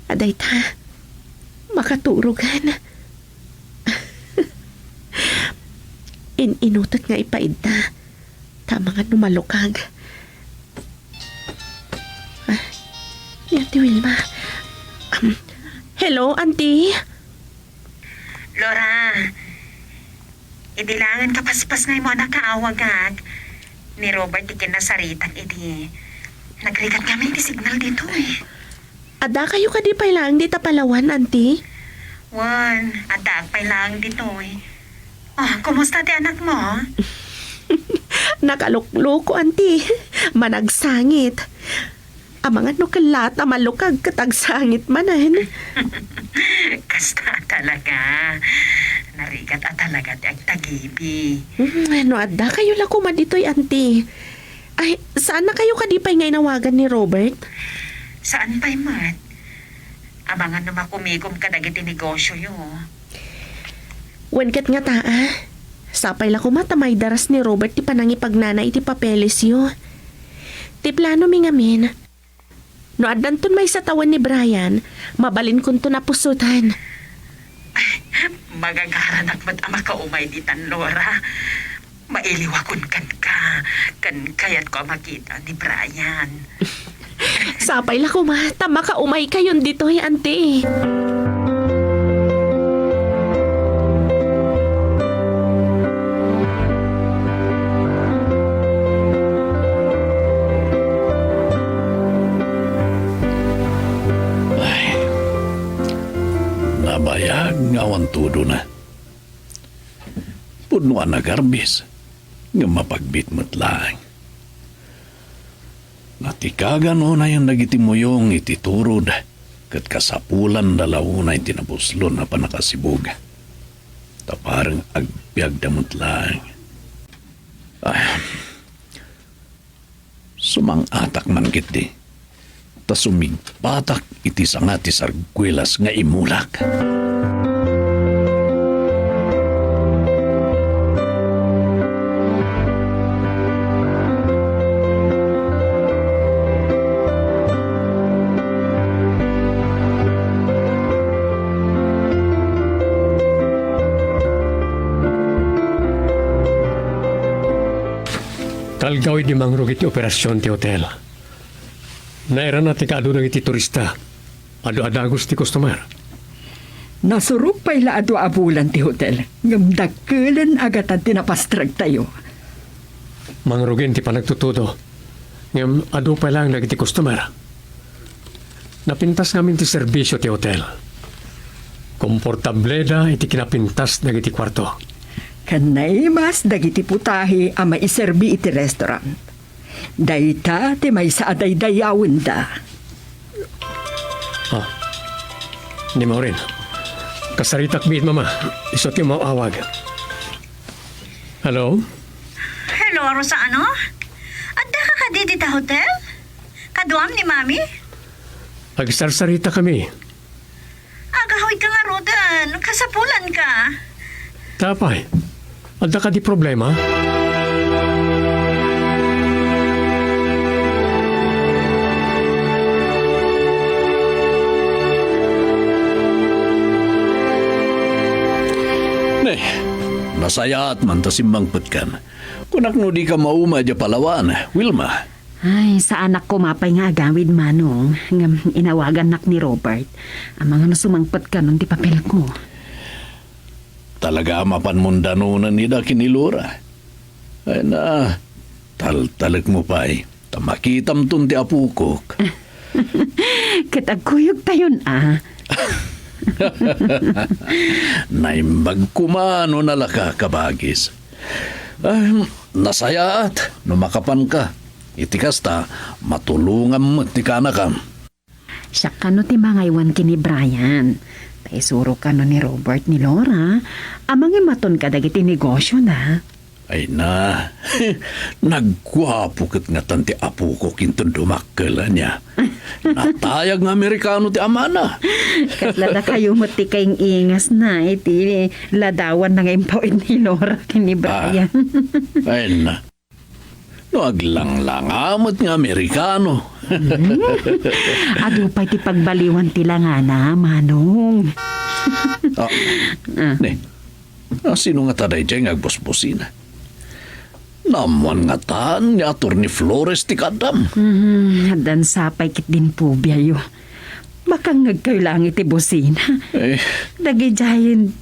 Adayta, makaturogen. In-inutek nga ipaidda, ta amangan no malukag. Ah, ni Ate Wilma. Um, hello, Auntie? Laura, idi laengen kapaspasngaymo a nakaawagak, ni Robert ti kinasaritak idi nagrigat ngamin ti signal ditoy. Addakayo kadi pay laeng dita Palawan, Auntie? Wen, addaak pay laeng ditoy. Oh, kumusta ti anakmo? Nakalukloko, Auntie. Managsangit. Amangan no kellaat a malukag ket agsangit manen. Kasta talaga. Narigat a talaga ti agtagibi. Hmm, no addakayo la koma ditoy, Auntie. Ay, saannakayo kadi pay nga inawagan ni Robert? Saan pay met. Amangan no makumigom kadagiti negosioyo. Wen ket ngata, a. Sapay la koma ta maidaras ni Robert ti panangipagnana iti papelesyo. Ti planomi ngamin, no addanton maysa tawen ni Brian, mabalinkonton a pusotan. Magagaranak met a makaumay ditan, Laura. Mailiwakon kenka, ken kayatko a makita ni Brian. Sapay la koma ta makaumaykayon ditoy, Auntie. Ay, nabayag nga awan tudona. Pudno a nagarbis, ngem mapagbit met laeng. Natikagan unayen dagiti muyong iti turod, ket kasapulanda la unay ti nabuslon a pannakasibug. Ta bareng agbiagda met laeng. Ay, sumang-atak man ketdi, ta sumigpatak iti sanga ti sarguelas nga imulak. Talgawid ni Mangrog iti operasion ti hotel. Nairana ti kaadu dagiti turista. Adu a dagus ti customer. Nasurok pay la adu a bulan ti hotel, ngem dakkelen a gatad ti napastragtayo. Mangrugen ti panagtutudo, ngem adu pay laeng dagiti customer. Napintas ngamin ti serbisio ti hotel. Komportableda iti kinapintas dagiti kuarto. Ken naimas dagiti putahe a maiserbi iti restaurant. Dayta ti maysa a daydayawenda. Ah, ni Maureen. Kasaritak biit, Mama. Isu ti umaw-awag. Hello? Hello, Rosano? Adda ka kadi dita hotel? Kaduam ni Mami? Agsarsarita kami. Agahoy ka ngaruden, kasapulan ka. Apay, adda kadi problema? Ne, nasayaat man ta simmangpetkan. Kunak no di ka mauma idiay Palawan, Wilma. Ay, saanak koma pay nga agawid, Manong. Ngem inawagannak ni Robert. Amangan no sumangpet kanon ti papelko. Talaga a mapanmon danonen ida ken ni Laura. Ay na, taltalekmo pay, ta makitamton ti apokok. Ket agkuyogtayon a. Naimbag koma no nalaka, kabagis. Ah, nasayaat no makapanka. Iti kasta, matulongam met ti kanakam. Siak kano ti mangaywan ken ni Brian. Ta isurok kano ni Robert ni Laura a mangimaton kadagiti negosiona. Ay na, nagguapo ket ngatan ti apokok inton dumakkel, ania. Natayag nga Amerikano ti amana. Kasla dakayo met ti kaing-ingasna iti ladawanna nga impawid ni Laura ken ni Brian. Ah, ay na. No aglanglanga met nga Amerikano. Hmm. Adu pay ti pagbaliwan ti langana, Manong. Ah, Ah. Ne, ah, sino ngata daydiay nga agbusbusina? Naammoan ngatan ni Attorney Flores ti kaaddam. Hmm, addan sapay ketdin pobiayo. Makangngegkayo laeng iti busina. Eh. Dagidiayen,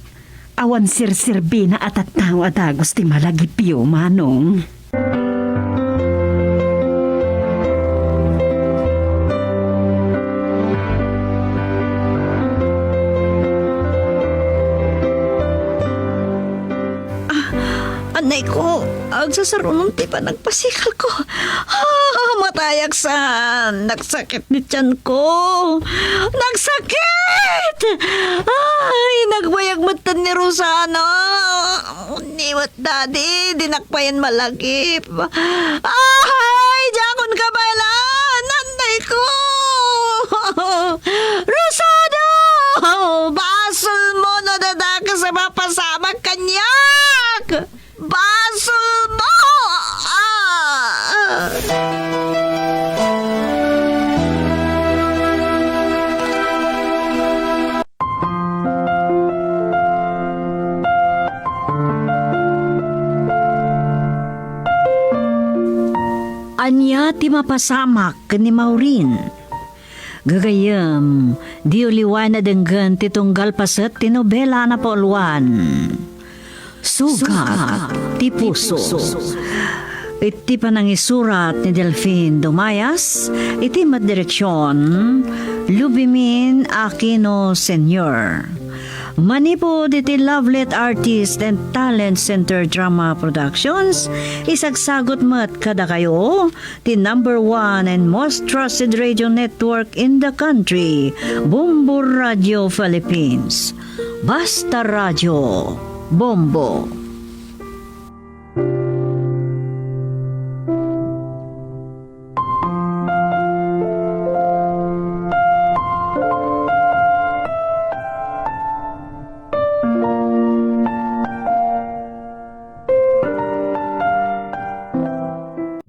awan serserbina a tattao a dagus ti malagipyo, Manong. Ah, anay ko, agsasarunon ti panagpasikalko. Ah, matayak san. Nagsakit ni tiyanko. Nagsakit! Ay, nagbayag metten ni Rosana. Ni met, Daddy, dinak payen malagip. Ay, diakon kabaelan. Anay ko! Rosana! Basolmo no adda dakes a mapasamak kaniak! Basolmo! Ah! Ania ti mapasamak ken ni Maureen? Gagayyem, diyo liwaen a denggen ti tunggal paset ti nobela a napauluan. Sugat ti Puso. Iti panangisurat ni Delfin Dumayas, iti met direksion, Lubimin Aquino Senior. Manipud iti Lovelet Artist and Talent Center Drama Productions, isagsagut met kadakayo ti number one and most trusted radio network in the country, Bombo Radio Philippines. Basta Radio, Bombo.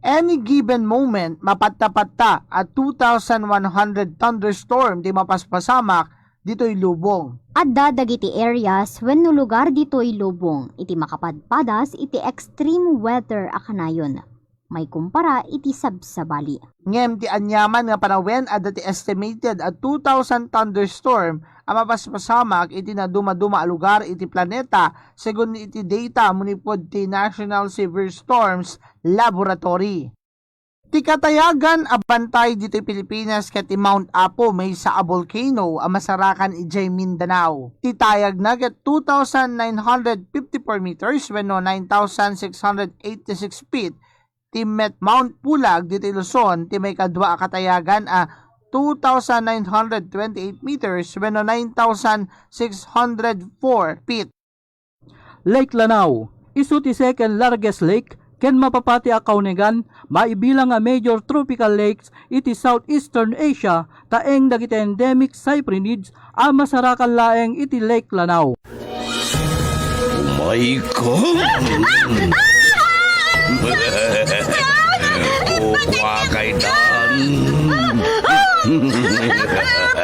Any given moment, mapatta-patta a two thousand one hundred thunderstorm ti mapaspasamak ditoy lubong. Adda dagiti areas wenno lugar ditoy lubong iti makapadpadas iti extreme weather a kanayon, maikumpara iti sabsabali. Ngem ti aniaman nga panawen, adda ti estimated a two thousand thunderstorm a mapaspasamak iti nadumaduma a lugar iti planeta, segun iti data manipud ti National Severe Storms Laboratory. Ti katayagan a bantay ditoy Pilipinas ket ti Mount Apo, maysa a volcano a masarakan idiay Mindanao. Ti tayagna ket two thousand nine hundred fifty-four meters wenno nine thousand six hundred eighty-six feet. Ti met Mount Pulag ditoy Luzon, ti maikadua a katayagan a two thousand nine hundred twenty-eight meters wenno nine thousand six hundred four feet. Lake Lanao, isu ti second largest lake ken mapapati a kaunigan maibilang a major tropical lakes iti Southeastern Asia, ta eng dagiti endemic cyprinids a masarakan laeng iti Lake Lanao. Umay ka! Uwa kay Dan!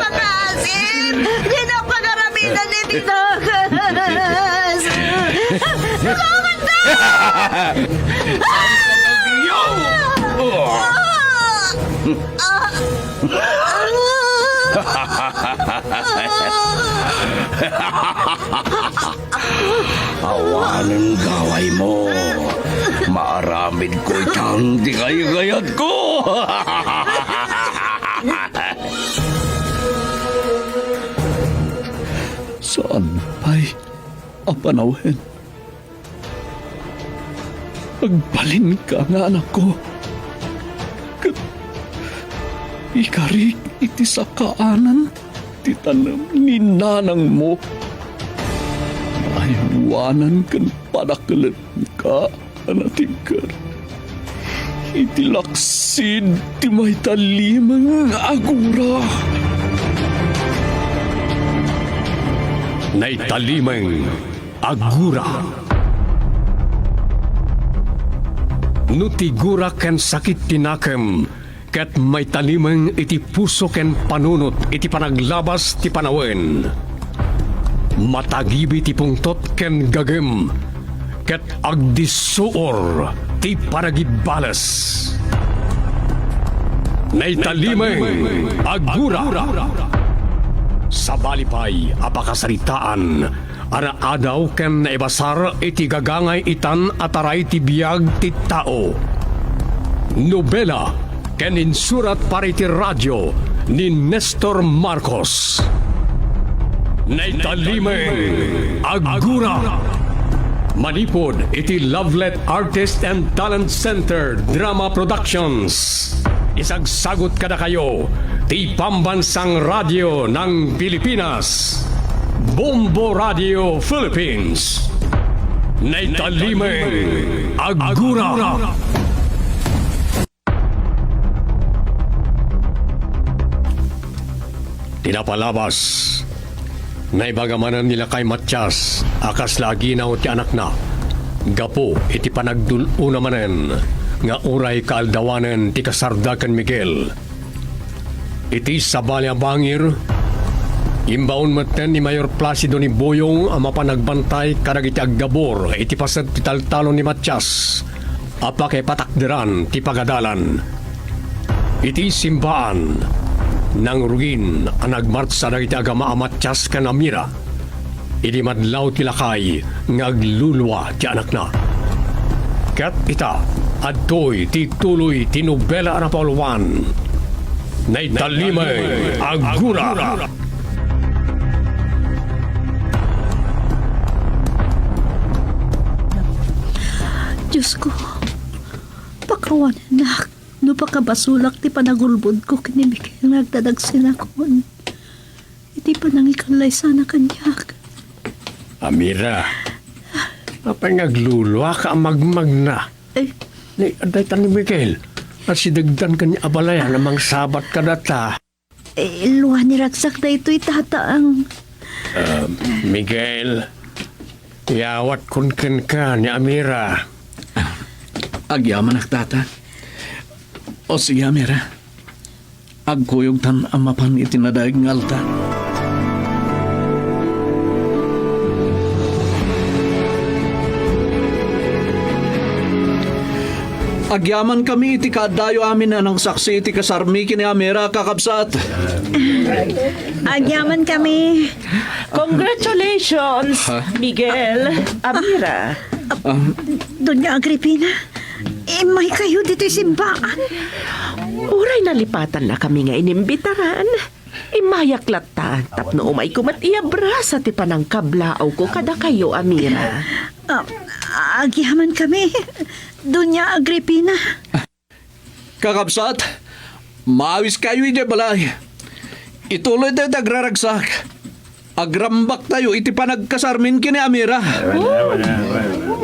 Pakasin! Di na pagaramidan ni Tinagas! Bakit na? Awanen gawaymo. Maaramidko itan ti kaykayatko. Saan pay a panawen. Agbalinka nga anakko, ket ikarik iti sakaanan ti tanem ni nanangmo. Aywanan ken padakelenka a natigker iti laksid ti maitalimeng a gura. Naitalimeng a gura. No ti gura ken sakit ti nakem ket maitalimeng iti puso ken panunot iti panaglabas ti panawen, matagibi ti pungtot ken gagem, ket agdissuor ti panagibbales. Naitalimeng a gura. Sabali pay a pakasaritaan a naadaw ken naibasar iti gagangay itan a taray ti biag ti tao. Nobela ken insurat para iti radio ni Nestor Marcos. Naitalimeng a gura. Manipud iti Lovelet Artist and Talent Center Drama Productions. Isagsagut kadakayo ti Pambansang Radyo ng Pilipinas, Bombo Radio Philippines. Naitalimeng a gura. Ti napalabas, naibaga manen ni lakay Matias a kasla aginaw ti anakna gapu iti panagdul-ona manen nga uray kaaldawanen ti kasarda ken Miguel. Iti sabali a bangir, imbaon metten ni Mayor Placido ni Boyong a mapan agbantay kadagiti aggabur iti paset ti taltalon ni Matias a pakipatakderan ti pagadalan. Iti simbaan, nangrugin a nagmartsa dagiti agama a Matias ken Amira. Idi madlaw ti lakay nga aglulua ti anakna. Ket ita, adtoy ti tuloy ti nobela a napauluan. Naitalimeng a gura. Diosko, pakawanak no pakabasolak ti panagulbodko ken ni Miguel nga agdadagsenakon iti panangikallaysana kaniak. Amira, apay nga agluluaka a magmagna? Eh. Ni, dayta ni Miguel, a sidegdan ken ni abalayan a mangsabat kadata. Eh, lua ni ragsak daytoy, Tatang. Ah, Miguel, iyawatkon kenka ni Amira. Agyamanak, Tata. O sige, Amira. Agkuyogtan a mapan iti nadaig nga altar. Agyamankami iti kaaddayo amin a nangsaksi iti kasarmi ken ni Amira, kakabsat. Agyamankami. Congratulations, Ha? Miguel, Amira. Ah. Doña Agripina, immaykayo ditoy simbaan. Uray nalipatannakami nga inimbitaran, immayak latta tapno umayko met iabrasa ti panangkablaawko kadakayo, Amira. Ah, agyamankami, Doña Agripina. Kakabsat, maawiskayo idiay balay. Ituloytayo ti agraragsak. Agrambaktayo iti panagkasarmin ken ni Amira.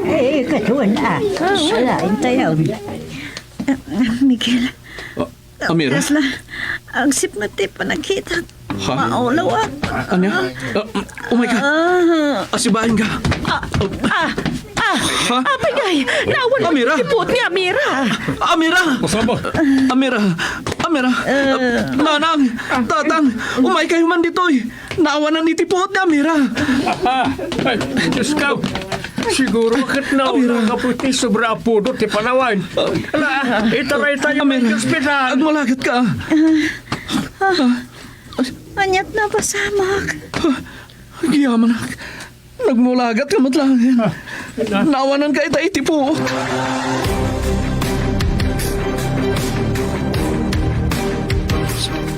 Eh, kaduan, ah. Alaentayo. Ah, Miguel. Ah, Amira? Kasla, agsipnget ti panagkitak. Ha? Maulaw, ah. Ania? Ah, umayka. Ah. Asibaenka. Ah, ah, ah, Ha? Apay ngay, naawan Amira? Ti puot ni Amira. Amira! Masama. Amira! Amira! Eh. Nanang! Tatang! Umaykayo man ditoy! Naawanan iti puot ni Amira! Ah, ay, Diyos ko! Siguro ket Amira! Nauna ka po ti sobra a pudot ti panawen. Ala, itaraytayo Amira! Iti ospital. Agmulagat ka! Aniat napasamak? Agyamanak. Nagmulagat ka met laeng. Ah, na- Naawananka ita iti puot.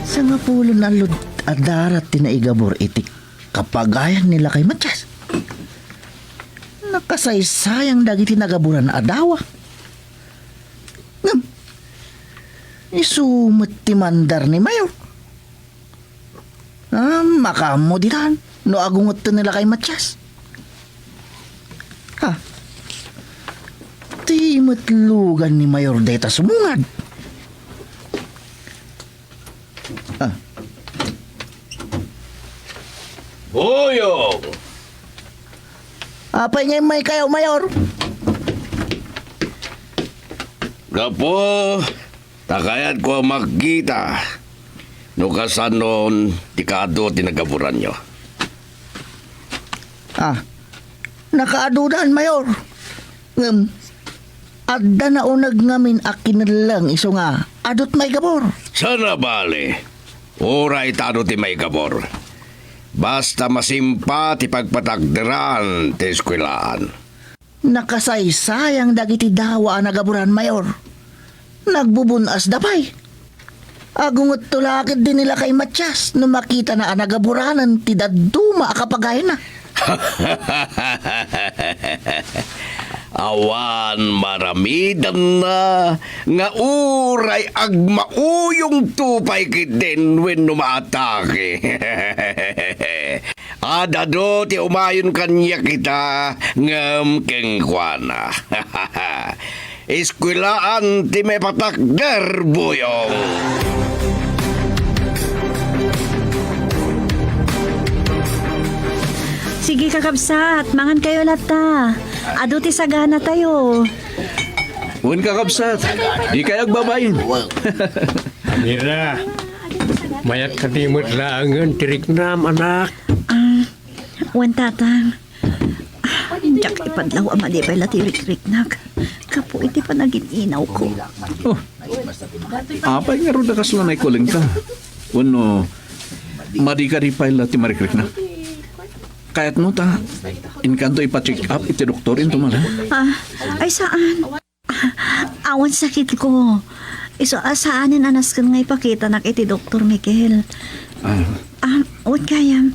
Sangapulo nga allo a darat ti naigabur iti kapagayan ni Lakay Matias. Nakasaysayang dagiti nagaburan a dawa. Ngem, isu met ti mandar ni Mayor. Ah, makaammo ditan no agungetten ni Lakay Matias. Ha? Ti met lugan ni Mayor dayta sumungad. Ah. Buyong! Apay nga immaykayo, Mayor? Gapu ta kayatko a makita no kasanon ti kaadu ti nagaburanyo. Ah, nakaadudan, Mayor. Ngem, adda nauneg ngamin a kinelleng isu nga adu't maigabur. Saan a bale, uray ta adu ti maigabur. Basta masimpa ti pagpatakderan ti eskuelaan. Nakasaysayang dagiti dawa a nagaburan, Mayor. Nagbubun-asda pay. Agungetto la ketdi ni Lakay Matias no makitana a nagaburanen ti dadduma a kapagayna. Awan maramidanna nga uray agmauyongto pay ketdin wenno maatake. Ad-adu ti umayon kaniak ita, ngem kenkuana. Eskuelaan ti maipatakder, Buyong. Sige, kakabsat, mangan kayo latta. Adu ti sagana tayo. Wen, kakabsat, di kayo agbabain. Amira, mayat ka di met laengen ti riknam, anak. Ah, wen, tatang. Diak ipadlaw a madi pay la ti rikriknak. Gapu iti panagin-inawko. Oh. Apay ngarud a kasla naikulengka? Wenno, madi kadi pay la ti marikriknak? Kayatmo ta, inkanto ipa-check up iti doktor inton manen? Ah, ay saan. Awan sakitko. Isu a saanen a nasken nga ipakitanak iti Doktor Miguel. Ah. Ah, wen gayam.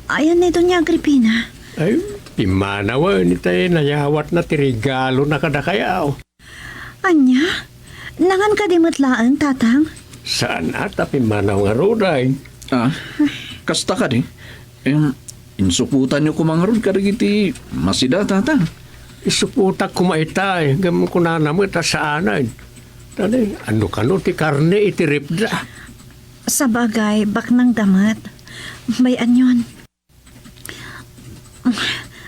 Ayan ni Doña Agripina. Ay, Pimmanawen itay nayawatna ti regalona kadakayo. Ania? Nangan kadi met laeng, Tatang? Saan a ta pimmanaw ngarud, ay. Ah, kasta kadi? Em, insupotanyo koma ngarud kadagiti masida, Tatang? Isupotak koma itay, ngem kunana met a saanen. Dali, ano kano ti karne iti ref da? Sabagay, baknang da met. Bay-anyon.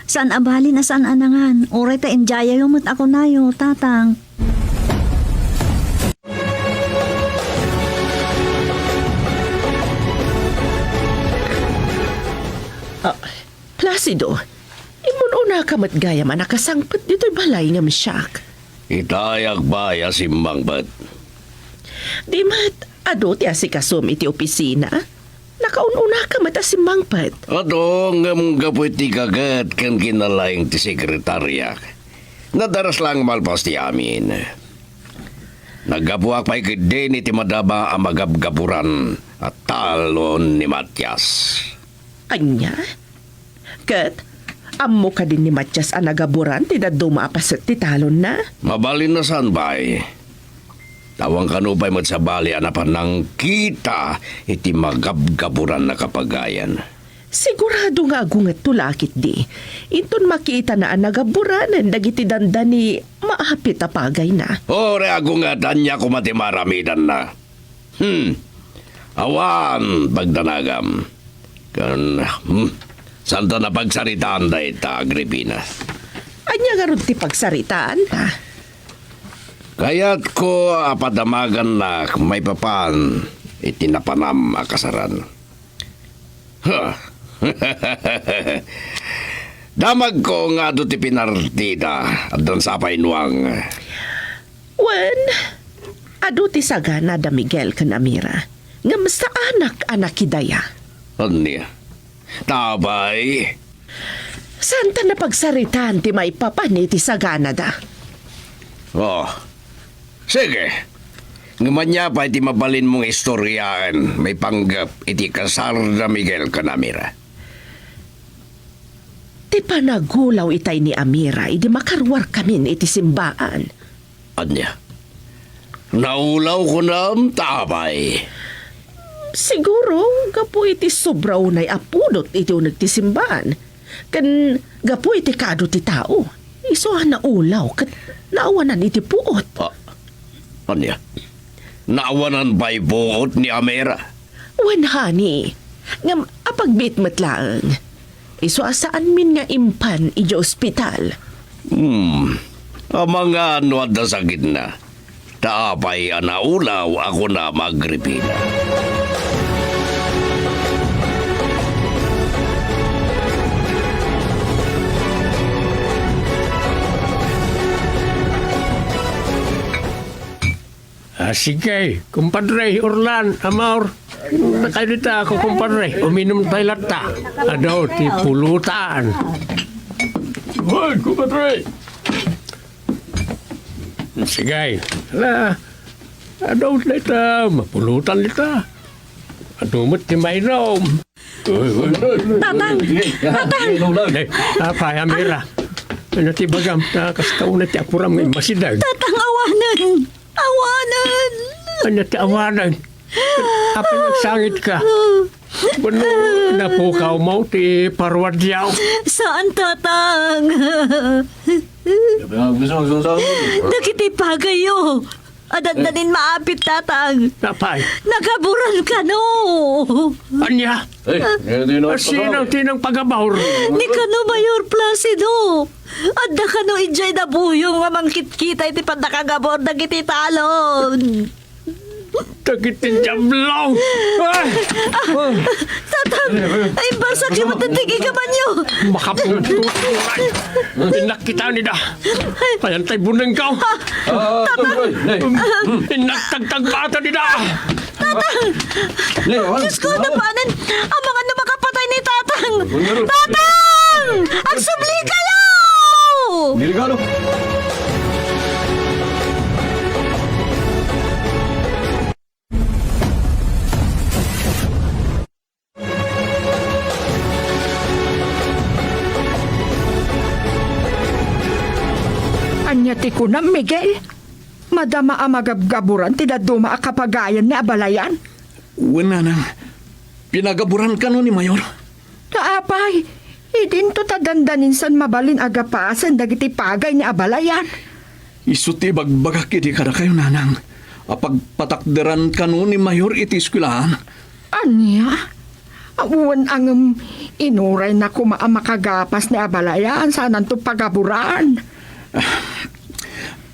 Saan a bali a saan a nangan. Uray ta indiayo met a kunayo, Tatang. Ah, Placido, immun-unaka met gayam a nakasangpet ditoy balay ngem siak. Itay agbay a simmangpet. Di met, adu ti asikasom iti opisina? Nakaun-unaka met a simmangpet. Adu, ngem gapu iti gaget ken kinalaing ti sekretariak, nadaras laeng malpas ti amin. Naggapuak pay ketdin iti madama a magabgaburan a talon ni Matias. Ania? Ket, ammo kadin ni Matias a nagaburan ti dadduma a paset ti talonna? Mabalin a saan, bay. Awan kano pay met sabali a napan nangkita iti magabgaburan a kapagayan. Sigurado nga agungetto la ketdi. Inton makitana a nagaburanen dagiti dandani maapit a pagayna. Uray agunget, ania koma ti maaramidanna? Hmm. Awan pagdanagam. Ken, hmm, saanta a pagsaritaan dayta, Agripina. Ania ngarud ti pagsaritaanta? Kayatko a padamagannak maipapan iti napanam a kasaran. Huh. Damagko nga adu ti pinartida, addan sa pay nuang. Wen, adu ti sagana da Miguel ken Amira, ngem saanak a nakidaya. Ania? Tabay? Saanta a pagsaritaan ti maipapan iti saganada. Oh, sige. Ngem ania pay ti mabalinmo nga istoriaen maipanggep iti kasar da Miguel ken Amira? Ti panagulaw itay ni Amira idi makaruarkamin iti simbaan. Ania? Naulaw kunam, ta apay? Siguro, gapu iti sobra unay a pudot iti uneg ti simbaan, ken gapu iti kaadu ti tao, isu a naulaw ket naawanan iti puot. Ah, ania? Naawanan pay puot ni Amira? Wen, honey. Ngem apagbiit met laeng. Isu a saanmin nga impan idiay ospital. Hmm. Amangan no adda sakitna. Ta apay a naulaw a kunam, Agripina? Ah, sige, kumpadre, Orlan, Amor. Nakailita ako, kumpadre. Uminum tayo latta. Adu ti pulutan. Hoy, kumpadre! Sige. Ala, adu dayta, mapulutan dita. Adu met ti mainum. Tatang! Tatang! Eh, apay, Amira? Ania ti ibagam? Ta kasta unay ti apuram nga immasideg. Tatang, awanen! Awanen! Ania ti awanen? Apay nga agsangitka? Wenno napukawmo ti parwadiaw? Saan, Tatang. Dagiti pagayyo. Adda dandanin maapit, Tatang. Apay? Nagaburan kano. Ania? Eh, eh, di na. Ah, sino, sinong pagabur? Ni kano, Mayor Placido. Adda kano idiay nabuyong nga mangkitkita iti pannakagabur dagiti talon. Dagiti diablo! Ay! Tatang! Imbarsak yo met ti gigamanyo! Makapungtot! Innak kita nida! Ayan tay buneng ka! Ah, Tatang! Innak tagtagbata nida! Tatang! Diyos ko, napanen! Amangan no makapatay ni Tatang! Tatang! Agsubli kayo! Delikado! Ania ti kunam, Miguel? Madama a magabgaburan ti dadduma a kapagayan ni abalayan? Wen, nanang. Pinagaburan kano ni Mayor? Ta apay, idinto ta dandaninsan mabalin a gapasen dagiti pagay ni abalayan. Isu ti ibagbagak idi kadakayo, nanang, a pagpatakderan kano ni Mayor iti eskuelaan. Ania? Awan a ngem, inurayna koma a makagapas ni abalayan, sananto pagaburan.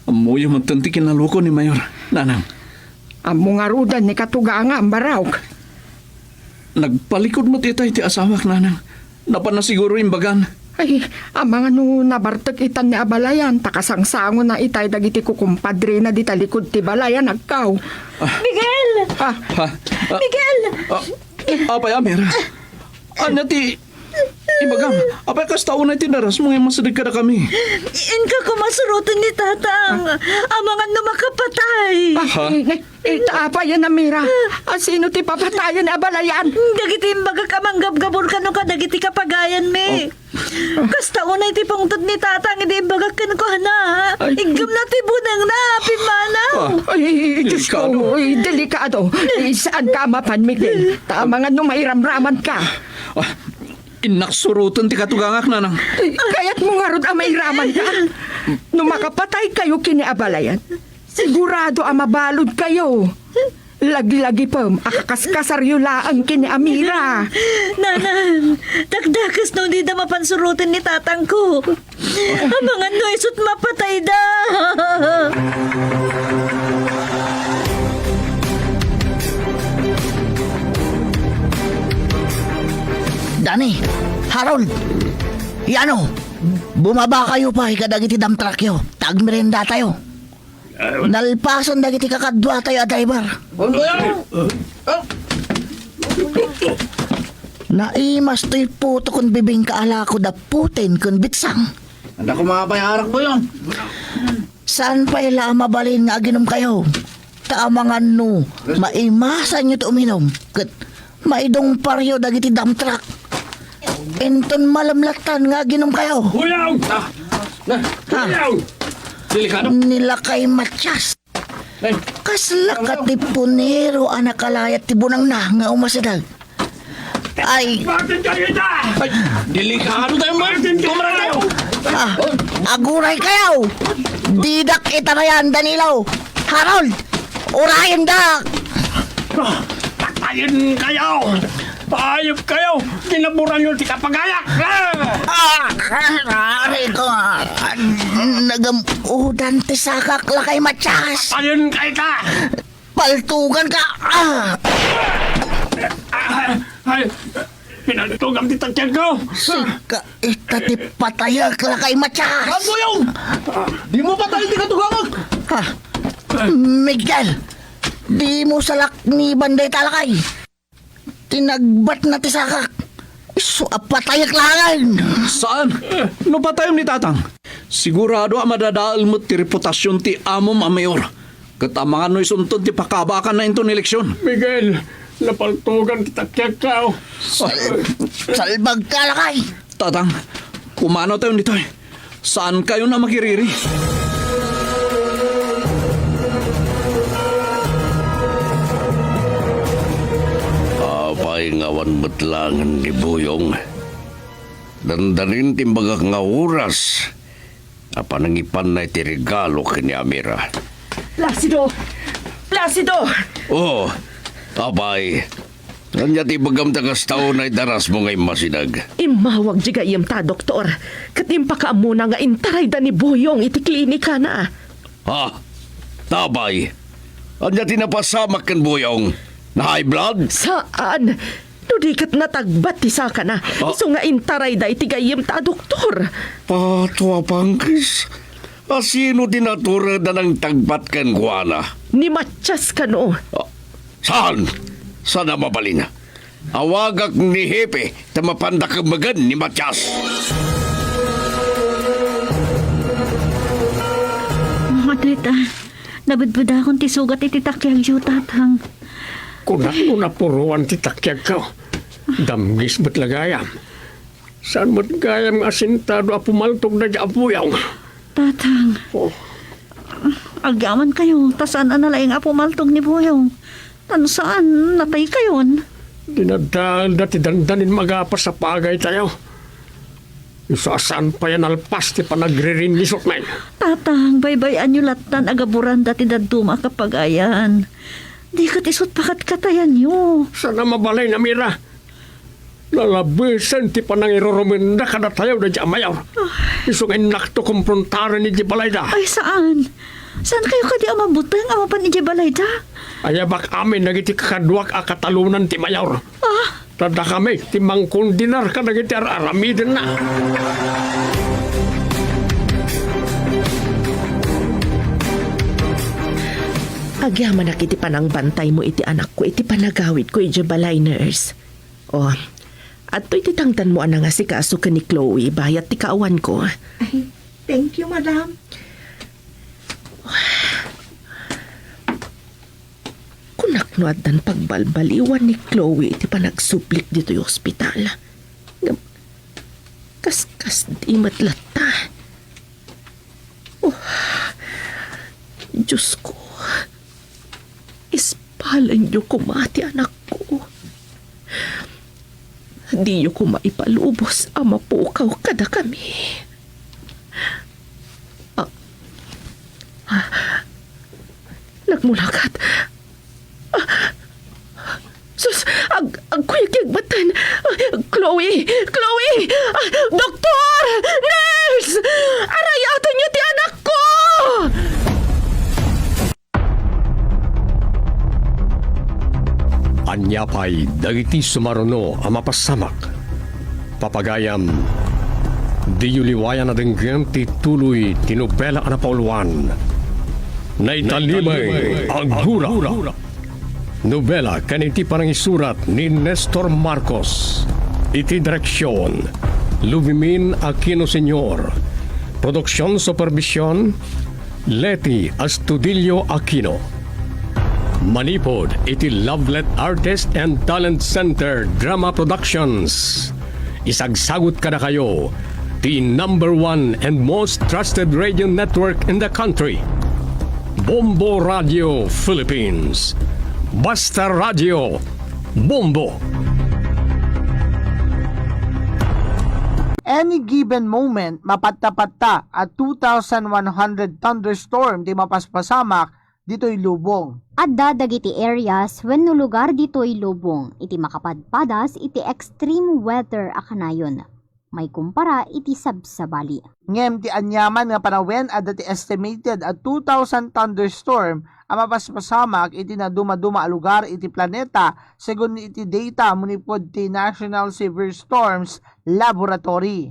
Ammoyo metten ti kinaluko ni Mayor, nanang. Ammo ngaruden ni katugangam, Barok. Nagpalikod met itay ti asawak, nanang. Napan na siguro imbagan. Ay, amangan no nabartek itan ni abalayan, ta kasangsangona itay dagiti kukumpadrena dita likod ti balay a nagkaw. Miguel! Ah, Ha? Ah, Miguel! Ah, apay, Amira? Ania ti ibagam? Apay, kasta unay ti darasmo nga immasideg kadakami? Inka koma suroten ni Tatang. Amangan no makapatay. Ah, Ha? Eh, eh, ta apay, Amira? Asino ti papatayen ni abalayan? Dagiti imbagak a manggabgabur kano kadagiti kapagayanmi. Oh. Kasta unay ti pungtot ni Tatang idi imbagak kenkuana. Ay. Iggamna ti bunangna, pimmanaw. Ah. Ay, Diyos ko, Delikado. Ay, delikado. Ay, saan ka mapan, Miguel? Ta amangan no mairamraman ka. Ah, innak suroten ti katugangak, nanang. Ay, kayatmo ngarud a mairaman ka? No makapatay kayo ken ni abalayan, sigurado a mabalud kayo. Laglagipem a kakaskasaryo laeng ken ni Amira. Nanang, dakdakes no dida mapan suroten ni tatangko. Amangan no isut' mapatayda. Dani, Harold, Yano, bumaba kayo pay kadagiti dump truckyo, ta agmerendatayo. Nalpasen dagiti kakaduatayo a driver. Naimas toy puto ken bibingka a lakod a putin ken bitsang. Anda ko mapayarak, Boyong? Saan pay la a mabalin nga aginom kayo? Ta amangan no maimasanyo ti uminom, ket maidungparyo dagiti dump truck. Inton malamlatan nga aginom kayo. Boyong! Ah, na, Ha? Boyong! Delikado. Ni Lakay Matias. Ay. Kasla ka ti punero a nakalayat ti bunangna nga umasideg. Ay. Bakit kayo ita? Ay, delikado tayo, man. Bakit kayo? Kumara tayo. Ah, aguray kayo. Didak itarayan, Danilo. Harold, urayendak. Ah, patayen kayo. Ayop kayo. Ginaburan nyo ti kapagayak. Ah! Ah, aray ko. Nagam-udan ti sakak, Lakay Matias. Patayen kayo ta. Paltugan ka! Ah! Ah, ay, pinaltugam ti takyan ko. Sika ita ti patayak, Lakay Matias! Ang buyong! Di mo patay ti katugangak! Ah, Miguel, di mo salakniban dayta, Lakay. Tinagbatna ti sakak. Isu a patayak laeng. Saan? No patayem ni Tatang, sigurado a madadael met ti reputasion ti amom a mayor. Ket amangan no isunton ti pakabakanna inton eleksion. Miguel, napaltugan ti takyak ka. Sal-, salbag ka, Lakay. Tatang, pumanaw tayo ditoy. Saan kayo na makiriri? Apay nga awan met laengen ni Buyong. Dandanin ti imbagak nga oras a panangipanna iti regalo ken ni Amira. Placido! Placido! Oh, apay. Ania ti ibagam ta kasta unay darasmo nga immasideg? Immawag di gayyemta, doktor, ket impakaammona nga intarayda ni Buyong iti klinikana. Ha? Apay? Ania ti napasamak ken Buyong? Na-high blood? Saan! No di ket natagbat ti sakana, Ah. isu nga intarayda iti gayyemta, doktor. Pato a pangkis. Asino ti natureda nang tagbat kenkuana? Ni Matias kano. Ah, saan? Saan a mabalin? Awagak ni Hepe ta mapanda kemmegen ni Matias. Mano ita, nabedbedakon ti sugat iti takyagyo, Tatang. Kunak no napuruan ti takyagko. Damgis met la gayam. Saan met gayam nga asintado a pumaltog daydi a Buyong? Tatang, Oh. Agyaman kayo, ta saan a nalaing a pumaltog ni Boyong. Tan saan, natay kayon. Dinaddaanda ti dandanin magapas a pagaytayo. Isu a saan pay a nalpas ti panagririnnisutmi. Tatang, baybay-anyo lattan a gaburanda ti dadduma a kapagayan. Di ket isut pakatkatayanyo. Saan a mabalin a Mira. Nalabesen ti panangirurumenda kadatayo daydiay a mayor. Isu nga innakto komprontaran idiay balayda. Ay, saan? Saan kayo kadi a mabuteng a mapan idiay balayda? Ayabak amin dagiti kakaduak a katalonan ti mayor. Ah? Ta dakami ti mangkondenar kadagiti ar-aramidenna. Agyamanak iti panangbantaymo iti anakko iti panagawidko idiay balay, nurse. O, adtoy ti tangdanmo a nangasikaso ken ni Chloe bayat ti kaawanko. Ay, thank you, madam. Kunak no addan pagbalbaliwan ni Chloe iti panagsublik ditoy ospital. Ngem, kaskas di met latta. Oh, Diyos ko, ispalenyo koma ti anakko. Diyo koma ipalubos a mapukaw kadakami. Ah, ah, nagmulakat. Ah, sus, ag-, agkuyag batten. Ah, Chloe! Chloe! Ah, doktor! Nurse! Arayatenyo ti anakko! Ania pay dagiti sumaruno a mapasamak? Papagayam, diyo liwayan a denggem ti tuloy ti nobela a napauluan. Naitalimay a Gura. Nobela ken iti panangisurat ni Nestor Marcos. Iti direksion, Luvimin Aquino Senior. Produksion supervision, Leti Astudillo Aquino. Manipud iti Lovelet Artist and Talent Center Drama Productions. Isagsagut kadakayo ti number one and most trusted radio network in the country, Bombo Radio Philippines. Basta Radio, Bombo! Any given moment, mapatta-patta a two thousand one hundred thunderstorm ti mapaspasamak ditoy lubong. Adda dagiti areas wenno lugar ditoy lubong iti makapadpadas iti extreme weather a kanayon, maikumpara iti sabsabali. Ngem ti aniaman nga panawen, adda ti estimated a two thousand thunderstorm a mapaspasamak iti nadumaduma a lugar iti planeta, segun iti data manipud ti National Severe Storms Laboratory.